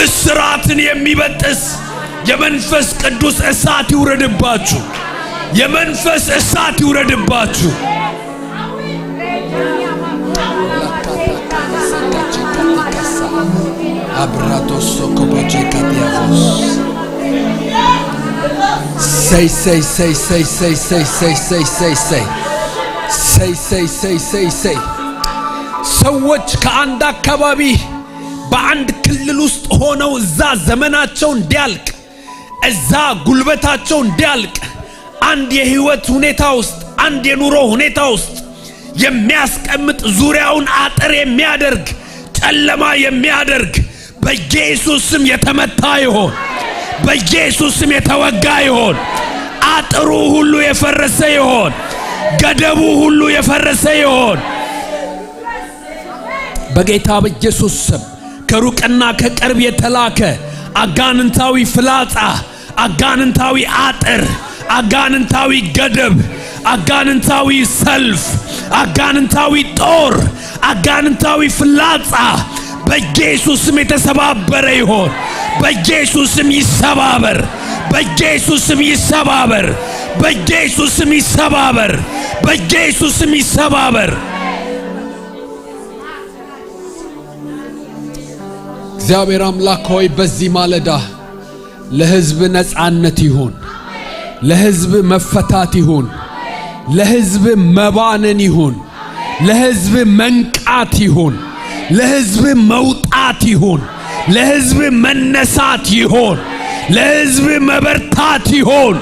እስራትን የሚበጥስ የመንፈስ ቅዱስ እሳት ይውረድባችሁ። የመንፈስ እሳት ይውረድባችሁ። አብራቶሶኮቦቼካቲያፎስ። ሰይ ሰይ ሰይ ሰይ ሰይ ሰይ ሰይ ሰይ ሰይ ሰይ ሰይ ሰይ ሰይ ሰይ ሰይ። ሰዎች ከአንድ አካባቢ በአንድ ክልል ውስጥ ሆነው እዛ ዘመናቸው እንዲያልቅ፣ እዛ ጉልበታቸው እንዲያልቅ፣ አንድ የህይወት ሁኔታ ውስጥ፣ አንድ የኑሮ ሁኔታ ውስጥ የሚያስቀምጥ፣ ዙሪያውን አጥር የሚያደርግ፣ ጨለማ የሚያደርግ በኢየሱስ ስም የተመታ ይሆን። በኢየሱስ ስም የተወጋ ይሆን። አጥሩ ሁሉ የፈረሰ ይሆን። ገደቡ ሁሉ የፈረሰ ይሆን። በጌታ በኢየሱስ ስም ከሩቅና ከቅርብ የተላከ አጋንንታዊ ፍላጻ፣ አጋንንታዊ አጥር፣ አጋንንታዊ ገደብ፣ አጋንንታዊ ሰልፍ፣ አጋንንታዊ ጦር፣ አጋንንታዊ ፍላጻ በኢየሱስ ስም የተሰባበረ ይሆን። በኢየሱስ ስም ይሰባበር። በኢየሱስ ስም ይሰባበር። በኢየሱስ ስም ይሰባበር። በኢየሱስ ስም ይሰባበር። እግዚአብሔር አምላክ ሆይ፣ በዚህ ማለዳ ለሕዝብ ነጻነት ይሁን፣ ለሕዝብ መፈታት ይሁን፣ ለሕዝብ መባነን ይሁን፣ ለሕዝብ መንቃት ይሁን፣ ለሕዝብ መውጣት ይሁን፣ ለሕዝብ መነሳት ይሁን፣ ለሕዝብ መበርታት ይሁን።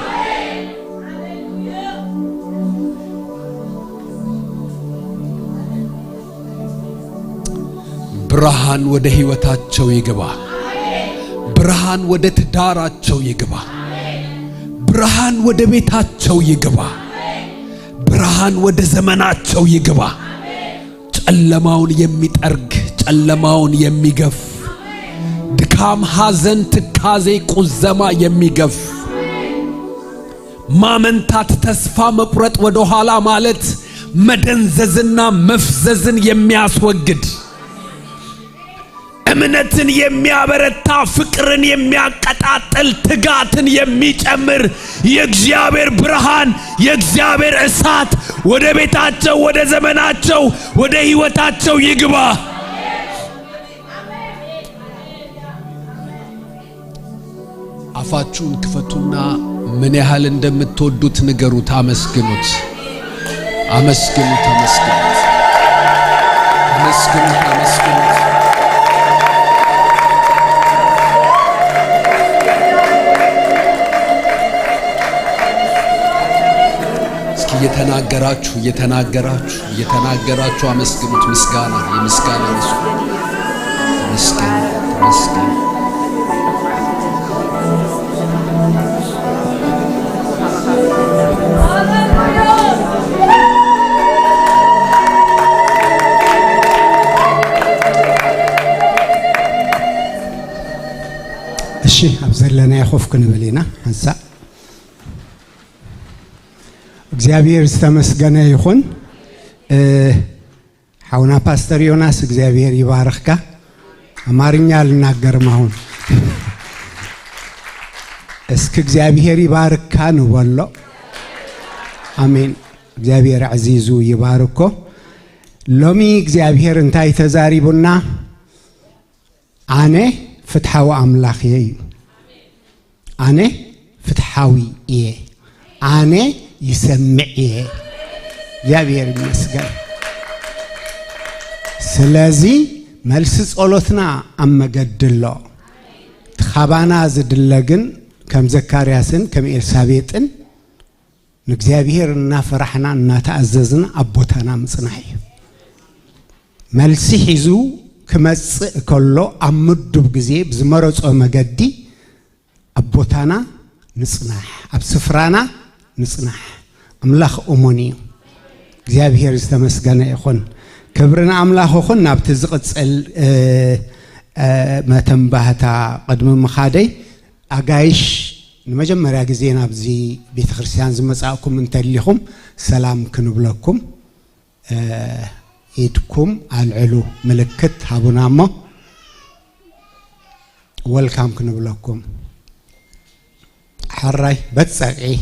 ብርሃን ወደ ሕይወታቸው ይግባ። ብርሃን ወደ ትዳራቸው ይግባ። ብርሃን ወደ ቤታቸው ይግባ። ብርሃን ወደ ዘመናቸው ይግባ። ጨለማውን የሚጠርግ፣ ጨለማውን የሚገፍ፣ ድካም፣ ሐዘን፣ ትካዜ፣ ቁዘማ የሚገፍ፣ ማመንታት፣ ተስፋ መቁረጥ፣ ወደ ኋላ ማለት፣ መደንዘዝና መፍዘዝን የሚያስወግድ፣ እምነትን የሚያበረታ፣ ፍቅርን የሚያቀጣጥል፣ ትጋትን የሚጨምር የእግዚአብሔር ብርሃን፣ የእግዚአብሔር እሳት ወደ ቤታቸው፣ ወደ ዘመናቸው፣ ወደ ሕይወታቸው ይግባ። አፋችሁን ክፈቱና ምን ያህል እንደምትወዱት ንገሩት። አመስግኑት፣ አመስግኑት፣ አመስግኑት፣ አመስግኑት፣ አመስግኑት። እስኪ እየተናገራችሁ እየተናገራችሁ እየተናገራችሁ አመስግኑት። ምስጋና የምስጋና መስዋዕት። ተመስገን፣ ተመስገን። እሺ፣ ኣብ ዘለናዮ ኮፍ ክንብል ኢና ሓንሳእ። እግዚአብሔር ዝተመስገነ ይኹን። ሓውና ፓስተር ዮናስ እግዚአብሔር ይባርኽካ። አማርኛ አልናገርም አሁን። እስኪ እግዚአብሔር ይባርካ ንበሎ። አሜን። እግዚአብሔር ዕዚዙ ይባርኮ። ሎሚ እግዚአብሔር እንታይ ተዛሪቡና? ኣነ ፍትሓዊ ኣምላኽ እየ እዩ። ኣነ ፍትሓዊ እየ፣ ኣነ ይሰምዕ እየ። እግዚአብሔር ይመስገን። ስለዚ መልሲ ጸሎትና ኣብ መገዲ ኣሎ። እቲ ካባና ዝድለ ግን ከም ዘካርያስን ከም ኤልሳቤጥን ንእግዚአብሔር እናፈራሕና እናተኣዘዝና ኣብ ቦታና ምጽናሕ እዩ። መልሲ ሒዙ ክመጽእ ከሎ ኣብ ምዱብ ግዜ ብዝመረፆ መገዲ ኣብ ቦታና ንጽናሕ፣ ኣብ ስፍራና ንጽናሕ። ኣምላኽ እሙን እዩ። እግዚአብሔር ዝተመስገነ ይኹን። ክብሪ ንኣምላኽ ይኹን። ናብቲ ዝቕፅል መተንባህታ ቅድሚ ምኻደይ፣ ኣጋይሽ ንመጀመርያ ግዜ ናብዚ ቤተ ክርስቲያን ዝመጻእኩም እንተሊኹም ሰላም ክንብለኩም ኢድኩም ኣልዕሉ፣ ምልክት ሃቡና እሞ welcome ክንብለኩም። ሓራይ፣ በፀቕዒ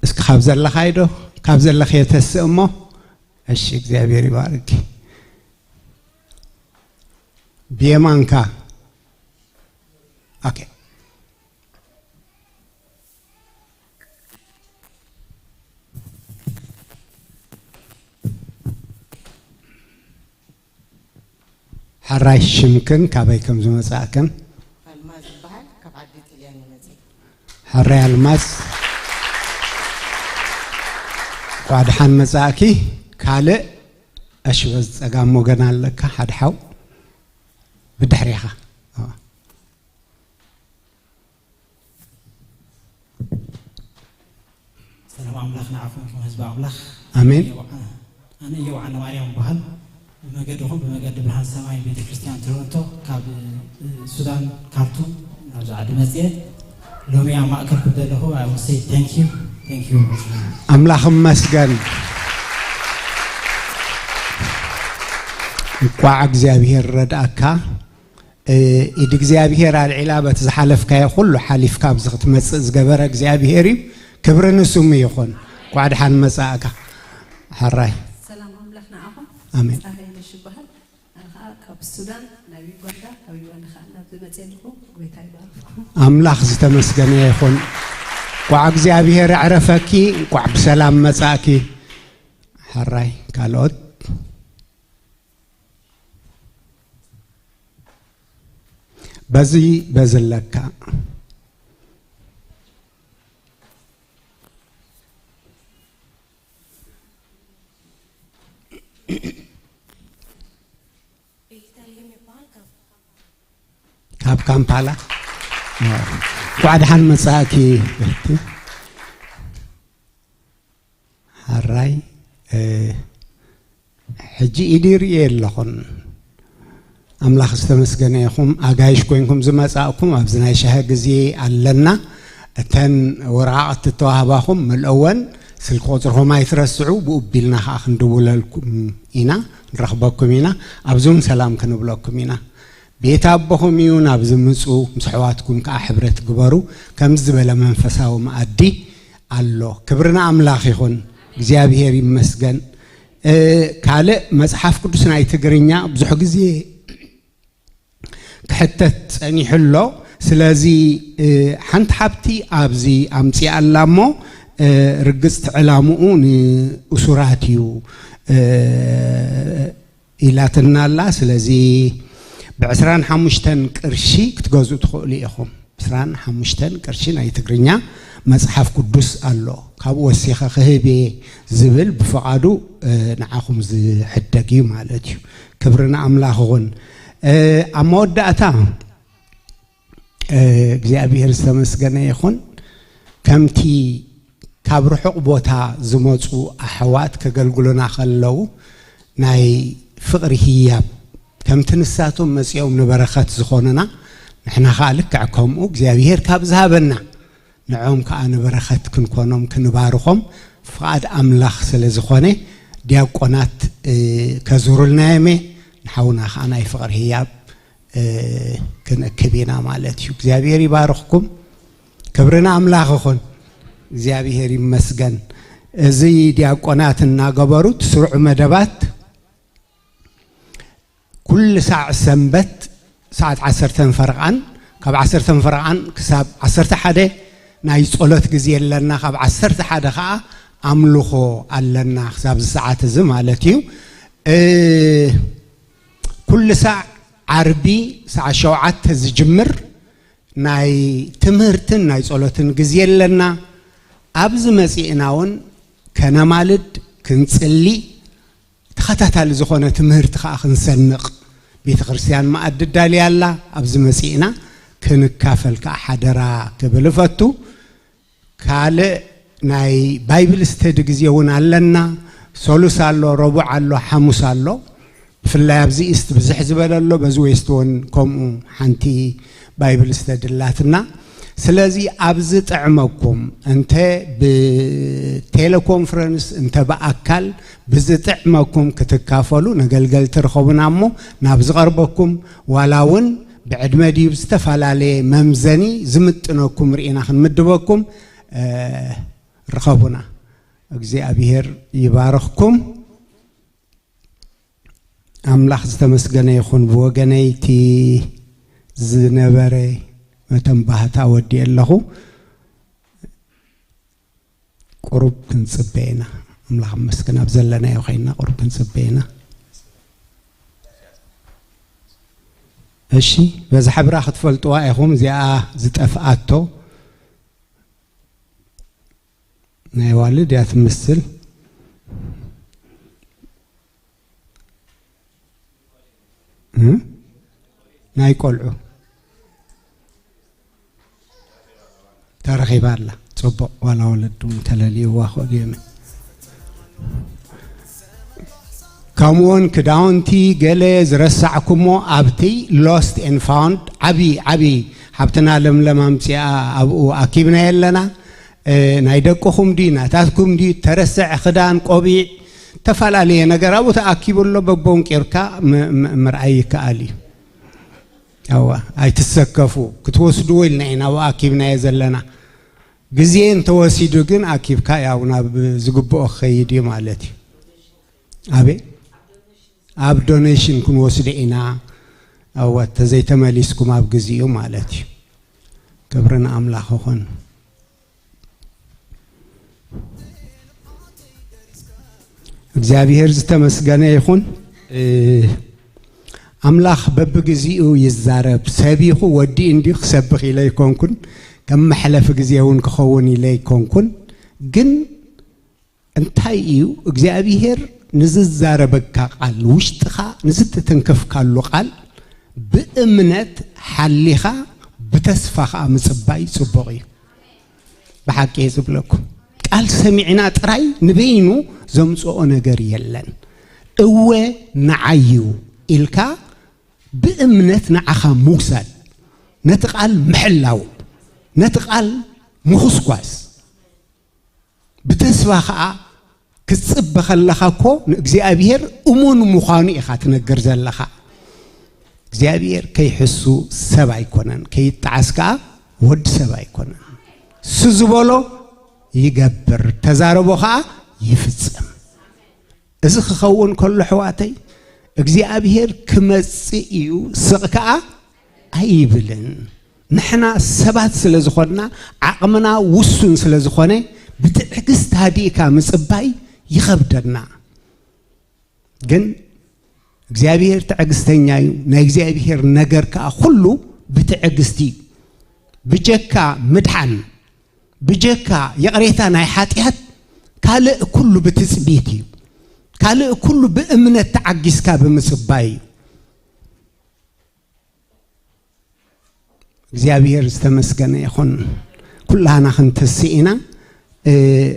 እስኪ ካብ ዘለኻ ዶ ካብ ዘለኸ የተስእ እሞ። እሺ፣ እግዚአብሔር ይባርክ። ብየማንካ፣ okay። ሓራይ፣ ሽምክን ካበይ ከም ዝመጻእክን? ኣልማዝ ዝበሃል፣ ካብ ዓዲ ጥልያን ይመፅእ። ሓራይ ኣልማዝ፣ እንኳዕ ድሓን መጻእኪ። ካልእ? እሺ፣ በዚ ፀጋም ወገን ኣለካ ሓደ ሓው ብድሕሪኻ። ሰላም ኣምላኽ ንዓኹም ይኹን ህዝቢ ኣምላኽ። ኣሜን። ኣነ የውዓነ ማርያም በሃል፣ ብመገድኹም ብመገዲ ብርሃን ሰማይ ቤተ ክርስቲያን ቶሮንቶ ካብ ሱዳን ካርቱም ናብዚ ዓዲ መፅአ። ሎሚ ኣብ ማእከልኩም ዘለኹ I will say thank you, thank you. ኣምላኽ መስገን። እንኳዕ እግዚኣብሔር ረድኣካ። ኢድ እግዚኣብሔር ኣልዒላ በቲ ዝሓለፍካዮ ኩሉ ሓሊፍካ ኣብዚ ክትመፅእ ዝገበረ እግዚኣብሔር እዩ። ክብሪ ንስሙ ይኹን። እንኳዕ ድሓን መጻእካ። ሓራይ። ሰላም ኣምላኽ ንዓኹም። ኣሜን። ፀሃይነሽ ይበሃል። ኣነ ከዓ ካብ ሱዳን ናብ ዩጋንዳ፣ ካብ ዩጋንዳ ከዓ ናብ ዝመፅእ ኣለኹ። ጎይታ ይባርክኩም። ኣምላኽ ዝተመስገነ ይኹን። እንኳዕ እግዚኣብሔር ኣዕረፈኪ፣ እንኳዕ ብሰላም መጻእኪ። ሓራይ፣ ካልኦት? በዚ በዝለካ። ካብ ካምፓላ እንኳዕ ደሓን መጻእኪ። ሓራይ፣ ሕጂ ኢዲ ርእየ ኣለኹን። ኣምላኽ ዝተመስገነ ይኹም። ኣጋይሽ ኮይንኩም ዝመጻእኩም ኣብዚ ናይ ሻሂ ግዜ ኣለና። እተን ወረቓቕቲ ተዋህባኹም ምልእወን፣ ስልኪ ቁፅርኩም ኣይትረስዑ። ብኡ ቢልና ከዓ ክንድውለልኩም ኢና፣ ንረኽበኩም ኢና፣ ኣብዞም ሰላም ክንብለኩም ኢና። ቤት ኣቦኹም እዩ፣ ናብዚ ምፁ፣ ምስ ኣሕዋትኩም ከዓ ሕብረት ግበሩ። ከምዚ ዝበለ መንፈሳዊ መኣዲ ኣሎ። ክብርና ኣምላኽ ይኹን፣ እግዚኣብሔር ይመስገን። ካልእ መፅሓፍ ቅዱስ ናይ ትግርኛ ብዙሕ ግዜ ክሕተት ፀኒሑ ኣሎ። ስለዚ ሓንቲ ሓብቲ ኣብዚ ኣምፂኣ ኣላ እሞ ርግፅቲ ዕላምኡ ንእሱራት እዩ ኢላትና ኣላ። ስለዚ ብ25 ቅርሺ ክትገዝኡ ትኽእሉ ኢኹም። 25 ቅርሺ ናይ ትግርኛ መፅሓፍ ቅዱስ ኣሎ። ካብኡ ወሲኸ ክህብ ዝብል ብፈቓዱ ንዓኹም ዝሕደግ እዩ ማለት እዩ። ክብርና ኣምላኽ ይኹን። ኣብ መወዳእታ እግዚኣብሔር ዝተመስገነ ይኹን። ከምቲ ካብ ርሑቕ ቦታ ዝመፁ ኣሕዋት ከገልግሉና ከለዉ ናይ ፍቕሪ ህያብ፣ ከምቲ ንሳቶም መፂኦም ንበረኸት ዝኾኑና፣ ንሕና ከዓ ልክዕ ከምኡ እግዚኣብሔር ካብ ዝሃበና ንዖም ከዓ ንበረኸት ክንኮኖም ክንባርኾም ፍቓድ ኣምላኽ ስለ ዝኾነ ዲያቆናት ከዙሩልና የመ ንሓውና ከዓ ናይ ፍቕሪ ህያብ ክንእክብ ኢና ማለት እዩ። እግዚኣብሔር ይባርኽኩም። ክብርና ኣምላኽ ይኹን፣ እግዚኣብሔር ይመስገን። እዚ ዲያቆናት እናገበሩ ስሩዕ መደባት ኩሉ ሳዕ ሰንበት ሰዓት 10:30፣ ካብ 10:30 ክሳብ 11 ናይ ጸሎት ግዜ ኣለና። ካብ 11 ከዓ ኣምልኾ ኣለና ክሳብ እዚ ሰዓት እዚ ማለት እዩ። ኩሉ ሳዕ ዓርቢ ሰዓት 7 ዝጅምር ናይ ትምህርትን ናይ ጸሎትን ግዜ ኣለና። ኣብዚ መፂእና እውን ከነማልድ፣ ክንፅሊ፣ ተኸታታሊ ዝኾነ ትምህርቲ ከዓ ክንሰንቕ ቤተ ክርስቲያን ማኣዲ ዳልያ ኣላ። ኣብዚ መፂእና ክንካፈል ከዓ ሓደራ ክብል እፈቱ። ካልእ ናይ Bible study ግዜ እውን ኣለና። ሰሉስ ኣሎ፣ ረቡዕ ኣሎ፣ ሓሙስ ኣሎ። ብፍላይ ኣብዚ East ብዙሕ ዝበለ ኣሎ፣ በዚ West እውን ከምኡ ሓንቲ Bible study ኣላትና። ስለዚ ኣብዚ ጥዕመኩም እንተ ብ teleconference እንተ ብኣካል ብዝጥዕመኩም ክትካፈሉ ነገልገልቲ ረኸቡና እሞ ናብ ዝቐርበኩም ዋላ እውን ብዕድመ ድዩ ዝተፈላለየ መምዘኒ ዝምጥነኩም ርኢና ክንምድበኩም ረኸቡና። እግዚኣብሔር ይባርኽኩም። ኣምላኽ ዝተመስገነ ይኹን። ብወገነይቲ ዝነበረ መተን ባህታ ወዲእ ኣለኹ። ቁሩብ ክንፅበ ኢና። ኣምላኽ መስገን፣ ኣብ ዘለናዮ ኮይና ቁሩብ ክንፅበ ኢና። እሺ፣ በዚ ሕብራ ክትፈልጥዋ ኢኹም። እዚኣ ዝጠፍኣቶ ናይ ዋልድ እያ ትመስል። ናይ ቆልዑ ተረኺባ ኣላ። ፅቡቅ፣ ዋላ ወለዲ እውን ከለልይዋ ክእሉ እዮም። ከምኡውን ክዳውንቲ ገለ ዝረሳዕኩሞ ኣብቲ lost and found ዓብይ ዓብይ ሓብትና ለምለም ኣምፂኣ ኣብኡ ኣኪብና የለና። ናይ ደቅኹም ድዩ ናታትኩም ድዩ ተረስዕ ክዳን፣ ቆቢዕ፣ ተፈላለየ ነገር ኣብኡ ተኣኪቡ ኣሎ። በቦንቂርካ ምርኣይ ይከኣል እዩ። ኣዋ ኣይትሰከፉ፣ ክትወስድዎ ኢልና ኢና ኣብኡ ኣኪብናዮ ዘለና። ግዜ እንተወሲዱ ግን ኣኪብካ ያው ናብ ዝግብኦ ክኸይድ እዩ ማለት እዩ። ኣበይ ኣብ donation ክንወስዶ ኢና። ኣዋ ተዘይተመሊስኩም ኣብ ግዜኡ ማለት እዩ። ክብሪ ንኣምላኽ ይኹን። እግዚኣብሔር ዝተመስገነ ይኹን። ኣምላኽ በብግዚኡ ይዛረብ። ሰቢኹ ወዲ እንዲሁ ክሰብኽ ኢለ ይኮንኩን፣ ከም መሕለፊ ግዜ እውን ክኸውን ኢለ ይኮንኩን። ግን እንታይ እዩ፣ እግዚኣብሔር ንዝዛረበካ ቃል፣ ውሽጥኻ ንዝትትንክፍካሉ ቃል ብእምነት ሓሊኻ ብተስፋ ከዓ ምፅባይ ፅቡቕ እዩ። ብሓቂ እየ ዝብለኩም፣ ቃል ሰሚዕና ጥራይ ንበይኑ ዘምፅኦ ነገር የለን። እወ ንዓዩ ኢልካ ብእምነት ንዓኻ ምውሳድ፣ ነቲ ቃል ምሕላው፣ ነቲ ቃል ምኹስኳስ፣ ብተስፋ ከዓ ክትፅበ ከለኻ እኮ ንእግዚኣብሔር እሙን ምዃኑ ኢኻ ትነግር ዘለኻ። እግዚኣብሔር ከይሕሱ ሰብ ኣይኮነን፣ ከይጣዓስ ከዓ ወዲ ሰብ ኣይኮነን። እሱ ዝበሎ ይገብር፣ ተዛረቦ ከዓ ይፍፅም። እዚ ክኸውን ከሎ ኣሕዋተይ፣ እግዚኣብሔር ክመፅእ እዩ፣ ስቕ ከዓ ኣይብልን። ንሕና ሰባት ስለ ዝኾንና፣ ዓቕምና ውሱን ስለ ዝኾነ፣ ብትዕግስቲ ሃዲእካ ምፅባይ ይኸብደና። ግን እግዚኣብሔር ትዕግስተኛ እዩ። ናይ እግዚኣብሔር ነገር ከዓ ኩሉ ብትዕግስቲ እዩ። ብጀካ ምድሓን፣ ብጀካ የቕሬታ ናይ ሓጢኣት፣ ካልእ ኩሉ ብትፅቢት እዩ። ካልእ ኩሉ ብእምነት ተዓጊስካ ብምፅባይ እዩ። እግዚኣብሔር ዝተመስገነ ይኹን። ኩላና ክንትስእ ኢና።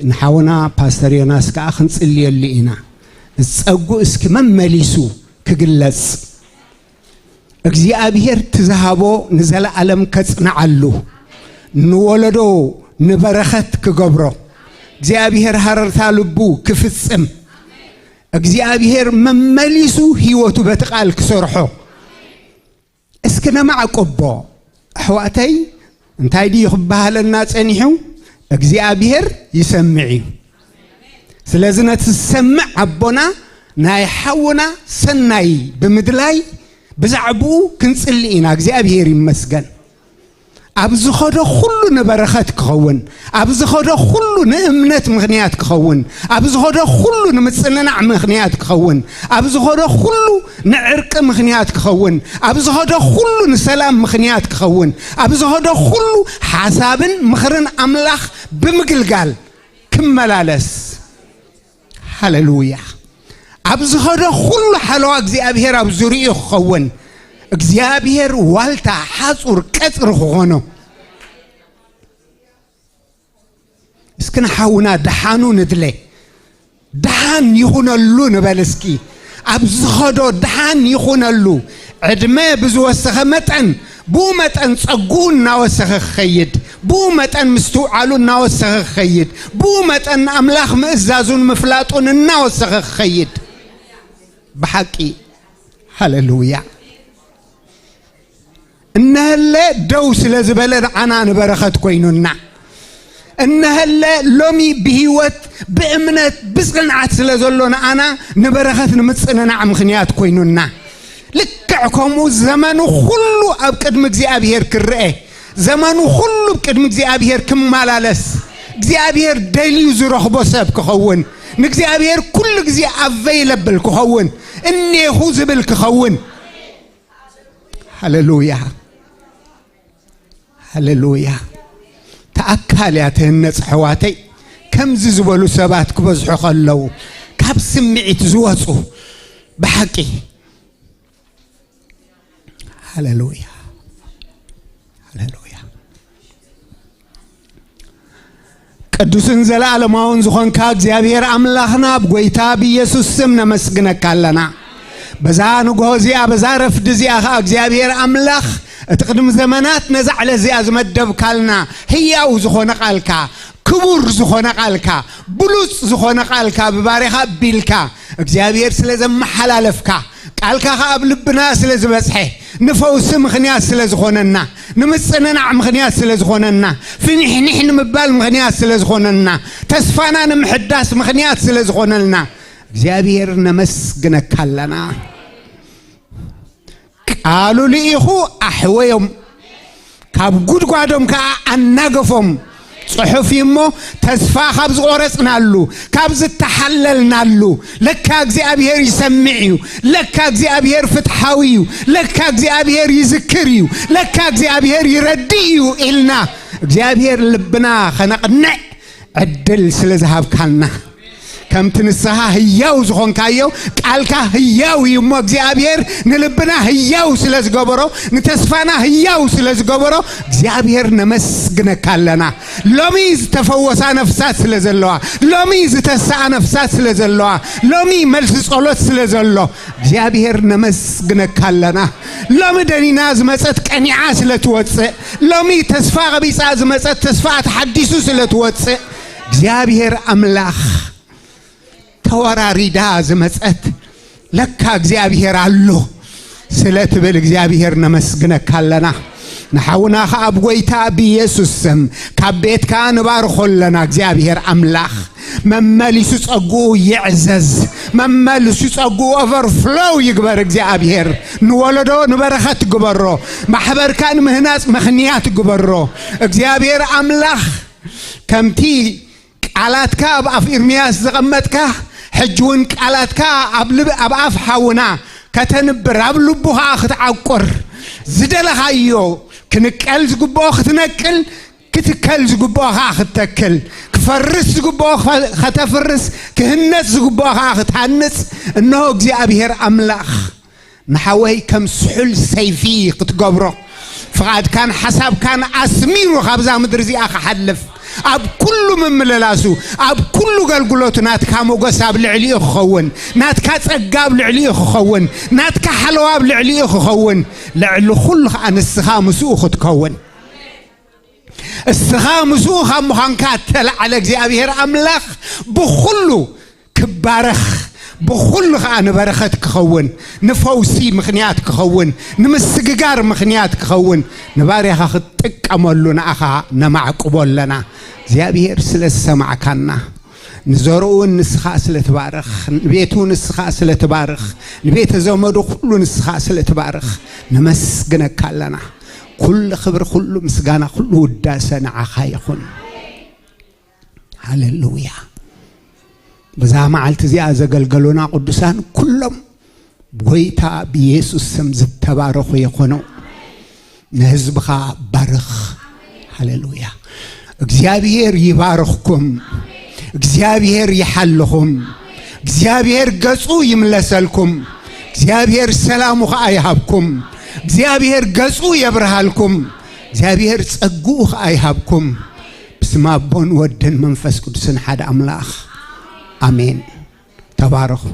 ንሓውና ፓስተር ዮናስ ከዓ ክንፅልየሉ ኢና። ፀጉ እስኪ መመሊሱ ክግለጽ፣ እግዚኣብሔር ትዝሃቦ ንዘለዓለም ከጽንዓሉ፣ ንወለዶ ንበረኸት ክገብሮ፣ እግዚኣብሔር ሃረርታ ልቡ ክፍጽም፣ እግዚኣብሔር መመሊሱ ህይወቱ በቲ ቃል ክሰርሖ እስኪ ነማዕቆቦ ኣሕዋተይ። እንታይ ድዩ ክበሃለና ፀኒሑ? እግዚኣብሔር ይሰምዕ እዩ። ስለዚ ነቲ ዝሰምዕ ኣቦና ናይ ሓውና ሰናይ ብምድላይ ብዛዕባኡ ክንፅሊ ኢና። እግዚኣብሔር ይመስገን። ኣብ ዝኸዶ ኩሉ ንበረኸት ክኸውን፣ ኣብ ዝኸዶ ኩሉ ንእምነት ምክንያት ክኸውን፣ ኣብ ዝኸዶ ኩሉ ንምፅንናዕ ምክንያት ክኸውን፣ ኣብ ዝኸዶ ኩሉ ንዕርቂ ምክንያት ክኸውን፣ ኣብ ዝኸዶ ኩሉ ንሰላም ምክንያት ክኸውን፣ ኣብ ዝኸዶ ኩሉ ሓሳብን ምኽርን ኣምላኽ ብምግልጋል ክመላለስ፣ ሃሌሉያ። ኣብ ዝኸዶ ኩሉ ሓለዋ እግዚኣብሔር ኣብ ዙሪኡ ክኸውን፣ እግዚኣብሔር ዋልታ፣ ሓፁር፣ ቀፅሪ ክኾኖ። እስኪ ንሓውና ድሓኑ ንድለ፣ ድሓን ይኹነሉ ንበል። እስኪ ኣብ ዝኸዶ ድሓን ይኹነሉ። ዕድመ ብዝወሰኸ መጠን ብኡ መጠን ፀጉኡ እናወሰኸ ክኸይድ፣ ብኡ መጠን ምስትውዓሉ እናወሰኸ ክኸይድ፣ ብኡ መጠን ኣምላኽ ምእዛዙን ምፍላጡን እናወሰኸ ክኸይድ። ብሓቂ ሃሌሉያ። እነህለ ደው ስለ ዝበለ ንዓና ንበረኸት ኮይኑና። እነህለ ሎሚ ብሂወት ብእምነት ብፅንዓት ስለ ዘሎ ንኣና ንበረኸት ንምፅንናዕ ምክንያት ኮይኑና። ልክዕ ከምኡ ዘመኑ ኩሉ ኣብ ቅድሚ እግዚኣብሔር ክርአ፣ ዘመኑ ኩሉ ቅድሚ እግዚኣብሔር ክመላለስ፣ እግዚኣብሔር ደልዩ ዝረኽቦ ሰብ ክኸውን፣ ንእግዚኣብሔር ኩሉ ግዜ available ክኸውን፣ እኔኹ ዝብል ክኸውን። ሃሌሉያ፣ ሃሌሉያ። ተኣካል እያ ትህነፅ ኣሕዋተይ ከምዚ ዝበሉ ሰባት ክበዝሑ ከለዉ፣ ካብ ስምዒት ዝወፁ። ብሓቂ ሃሌሉያ፣ ሃሌሉያ። ቅዱስን ዘለዓለማውን ዝኾንካ እግዚኣብሔር ኣምላኽና፣ ብጎይታ ብኢየሱስ ስም ነመስግነካ ኣለና። በዛ ንግሆ እዚኣ፣ በዛ ረፍዲ እዚኣ ከዓ እግዚኣብሔር ኣምላኽ፣ እቲ ቅድሚ ዘመናት ነዛ ዕለት እዚኣ ዝመደብካልና ህያው ዝኾነ ቃልካ፣ ክቡር ዝኾነ ቃልካ፣ ብሉፅ ዝኾነ ቃልካ ብባሪኻ ኣቢልካ እግዚኣብሔር ስለ ዘመሓላለፍካ፣ ቃልካ ከዓ ኣብ ልብና ስለ ዝበፅሐ፣ ንፈውሲ ምክንያት ስለ ዝኾነና፣ ንምፅንናዕ ምክንያት ስለ ዝኾነና፣ ፍኒሕኒሕ ንምባል ምክንያት ስለ ዝኾነና፣ ተስፋና ንምሕዳስ ምክንያት ስለ ዝኾነልና እግዚኣብሔር ነመስግነካ ኣለና። ቃሉ ልኢኹ ኣሕወዮም፣ ካብ ጉድጓዶም ከዓ ኣናገፎም ፅሑፍ እዩ እሞ፣ ተስፋ ካብ ዝቆረፅናሉ፣ ካብ ዝተሓለልናሉ፣ ለካ እግዚኣብሔር ይሰምዕ እዩ፣ ለካ እግዚኣብሔር ፍትሓዊ እዩ፣ ለካ እግዚኣብሔር ይዝክር እዩ፣ ለካ እግዚኣብሔር ይረድእ እዩ ኢልና እግዚኣብሔር ልብና ከነቕንዕ ዕድል ስለ ዝሃብካልና ከምቲ ንስኻ ህያው ዝኾንካዮ ቃልካ ህያው እዩ እሞ እግዚኣብሔር ንልብና ህያው ስለ ዝገበሮ፣ ንተስፋና ህያው ስለ ዝገበሮ እግዚኣብሔር ነመስግነካ ኣለና። ሎሚ ዝተፈወሳ ነፍሳት ስለ ዘለዋ፣ ሎሚ ዝተስኣ ነፍሳት ስለ ዘለዋ፣ ሎሚ መልሲ ጸሎት ስለ ዘሎ እግዚኣብሔር ነመስግነካ ኣለና። ሎሚ ደኒና ዝመፀት ቀኒዓ ስለ ትወፅእ፣ ሎሚ ተስፋ ቀቢፃ ዝመፀት ተስፋ ተሓዲሱ ስለ ትወፅእ እግዚኣብሔር ኣምላኽ፣ ተወራሪዳ ዝመፀት ለካ እግዚኣብሔር ኣሎ ስለ ትብል እግዚኣብሔር ነመስግነካ ኣለና። ንሓውና ከዓ ብጎይታ ብኢየሱስ ስም ካብ ቤትካ ንባርኾ ኣለና። እግዚኣብሔር ኣምላኽ መመሊሱ ፀጉኡ ይዕዘዝ፣ መመሊሱ ፀጉኡ overflow ይግበር። እግዚኣብሔር ንወለዶ ንበረኸት ግበሮ፣ ማሕበርካ ንምህናፅ ምኽንያት ግበሮ። እግዚኣብሔር ኣምላኽ ከምቲ ቃላትካ ኣብ ኣፍ ኤርምያስ ዘቐመጥካ፣ ሕጂ እውን ቃላትካ ኣብ ኣፍ ሓውና ከተንብር፣ ኣብ ልቡ ከዓ ክትዓቁር፣ ዝደለኻዮ ክንቀል ዝግብኦ ክትነቅል፣ ክትከል ዝግብኦ ከዓ ክትተክል፣ ክፈርስ ዝግብኦ ከተፍርስ፣ ክህነፅ ዝግብኦ ከዓ ክትሃንፅ፣ እነሆ እግዚኣብሔር ኣምላኽ ንሓወይ ከም ስሑል ሰይፊ ክትገብሮ፣ ፍቓድካን ሓሳብካን ኣስሚሩ ካብዛ ምድሪ እዚኣ ክሓልፍ፣ ኣብ ኩሉ ምምልላሱ ኣብ ኩሉ ገልግሎቱ ናትካ ሞገስ ኣብ ልዕሊኡ ክኸውን፣ ናትካ ፀጋ ኣብ ልዕሊኡ ክኸውን፣ ናትካ ሓለዋ ኣብ ልዕሊኡ ክኸውን፣ ልዕሊ ኩሉ ከዓ ንስኻ ምስኡ ክትከውን፣ እስኻ ምስኡ ካብ ምዃንካ ተላዓለ እግዚኣብሔር ኣምላኽ ብኩሉ ክባረኽ፣ ብኩሉ ከዓ ንበረኸት ክኸውን፣ ንፈውሲ ምክንያት ክኸውን፣ ንምስግጋር ምክንያት ክኸውን፣ ንባርያኻ ክትጥቀመሉ ንኣኻ ነማዕቅቦ ኣለና። እግዚኣብሔር ስለ ዝሰማዕካና፣ ንዘርኡን ንስኻ ስለ ትባርኽ፣ ንቤቱ ንስኻ ስለ ትባርኽ፣ ንቤተ ዘመዱ ኩሉ ንስኻ ስለ ትባርኽ ነመስግነካ ኣለና። ኩሉ ክብሪ፣ ኩሉ ምስጋና፣ ኩሉ ውዳሰ ንዓኻ ይኹን። ሃሌሉያ። በዛ መዓልቲ እዚኣ ዘገልገሉና ቅዱሳን ኩሎም ጎይታ ብኢየሱስ ስም ዝተባረኹ ይኹኑ። ንህዝብኻ ባርኽ። ሃሌሉያ። እግዚአብሔር ይባርኽኩም፣ እግዚአብሔር ይሓልኹም፣ እግዚአብሔር ገጹ ይምለሰልኩም፣ እግዚአብሔር ሰላሙ ከዓ ይሃብኩም፣ እግዚአብሔር ገጹ የብርሃልኩም፣ እግዚአብሔር ጸጉኡ ከዓ ይሃብኩም። ብስመ ኣቦን ወድን መንፈስ ቅዱስን ሓደ ኣምላኽ ኣሜን። ተባረኹ።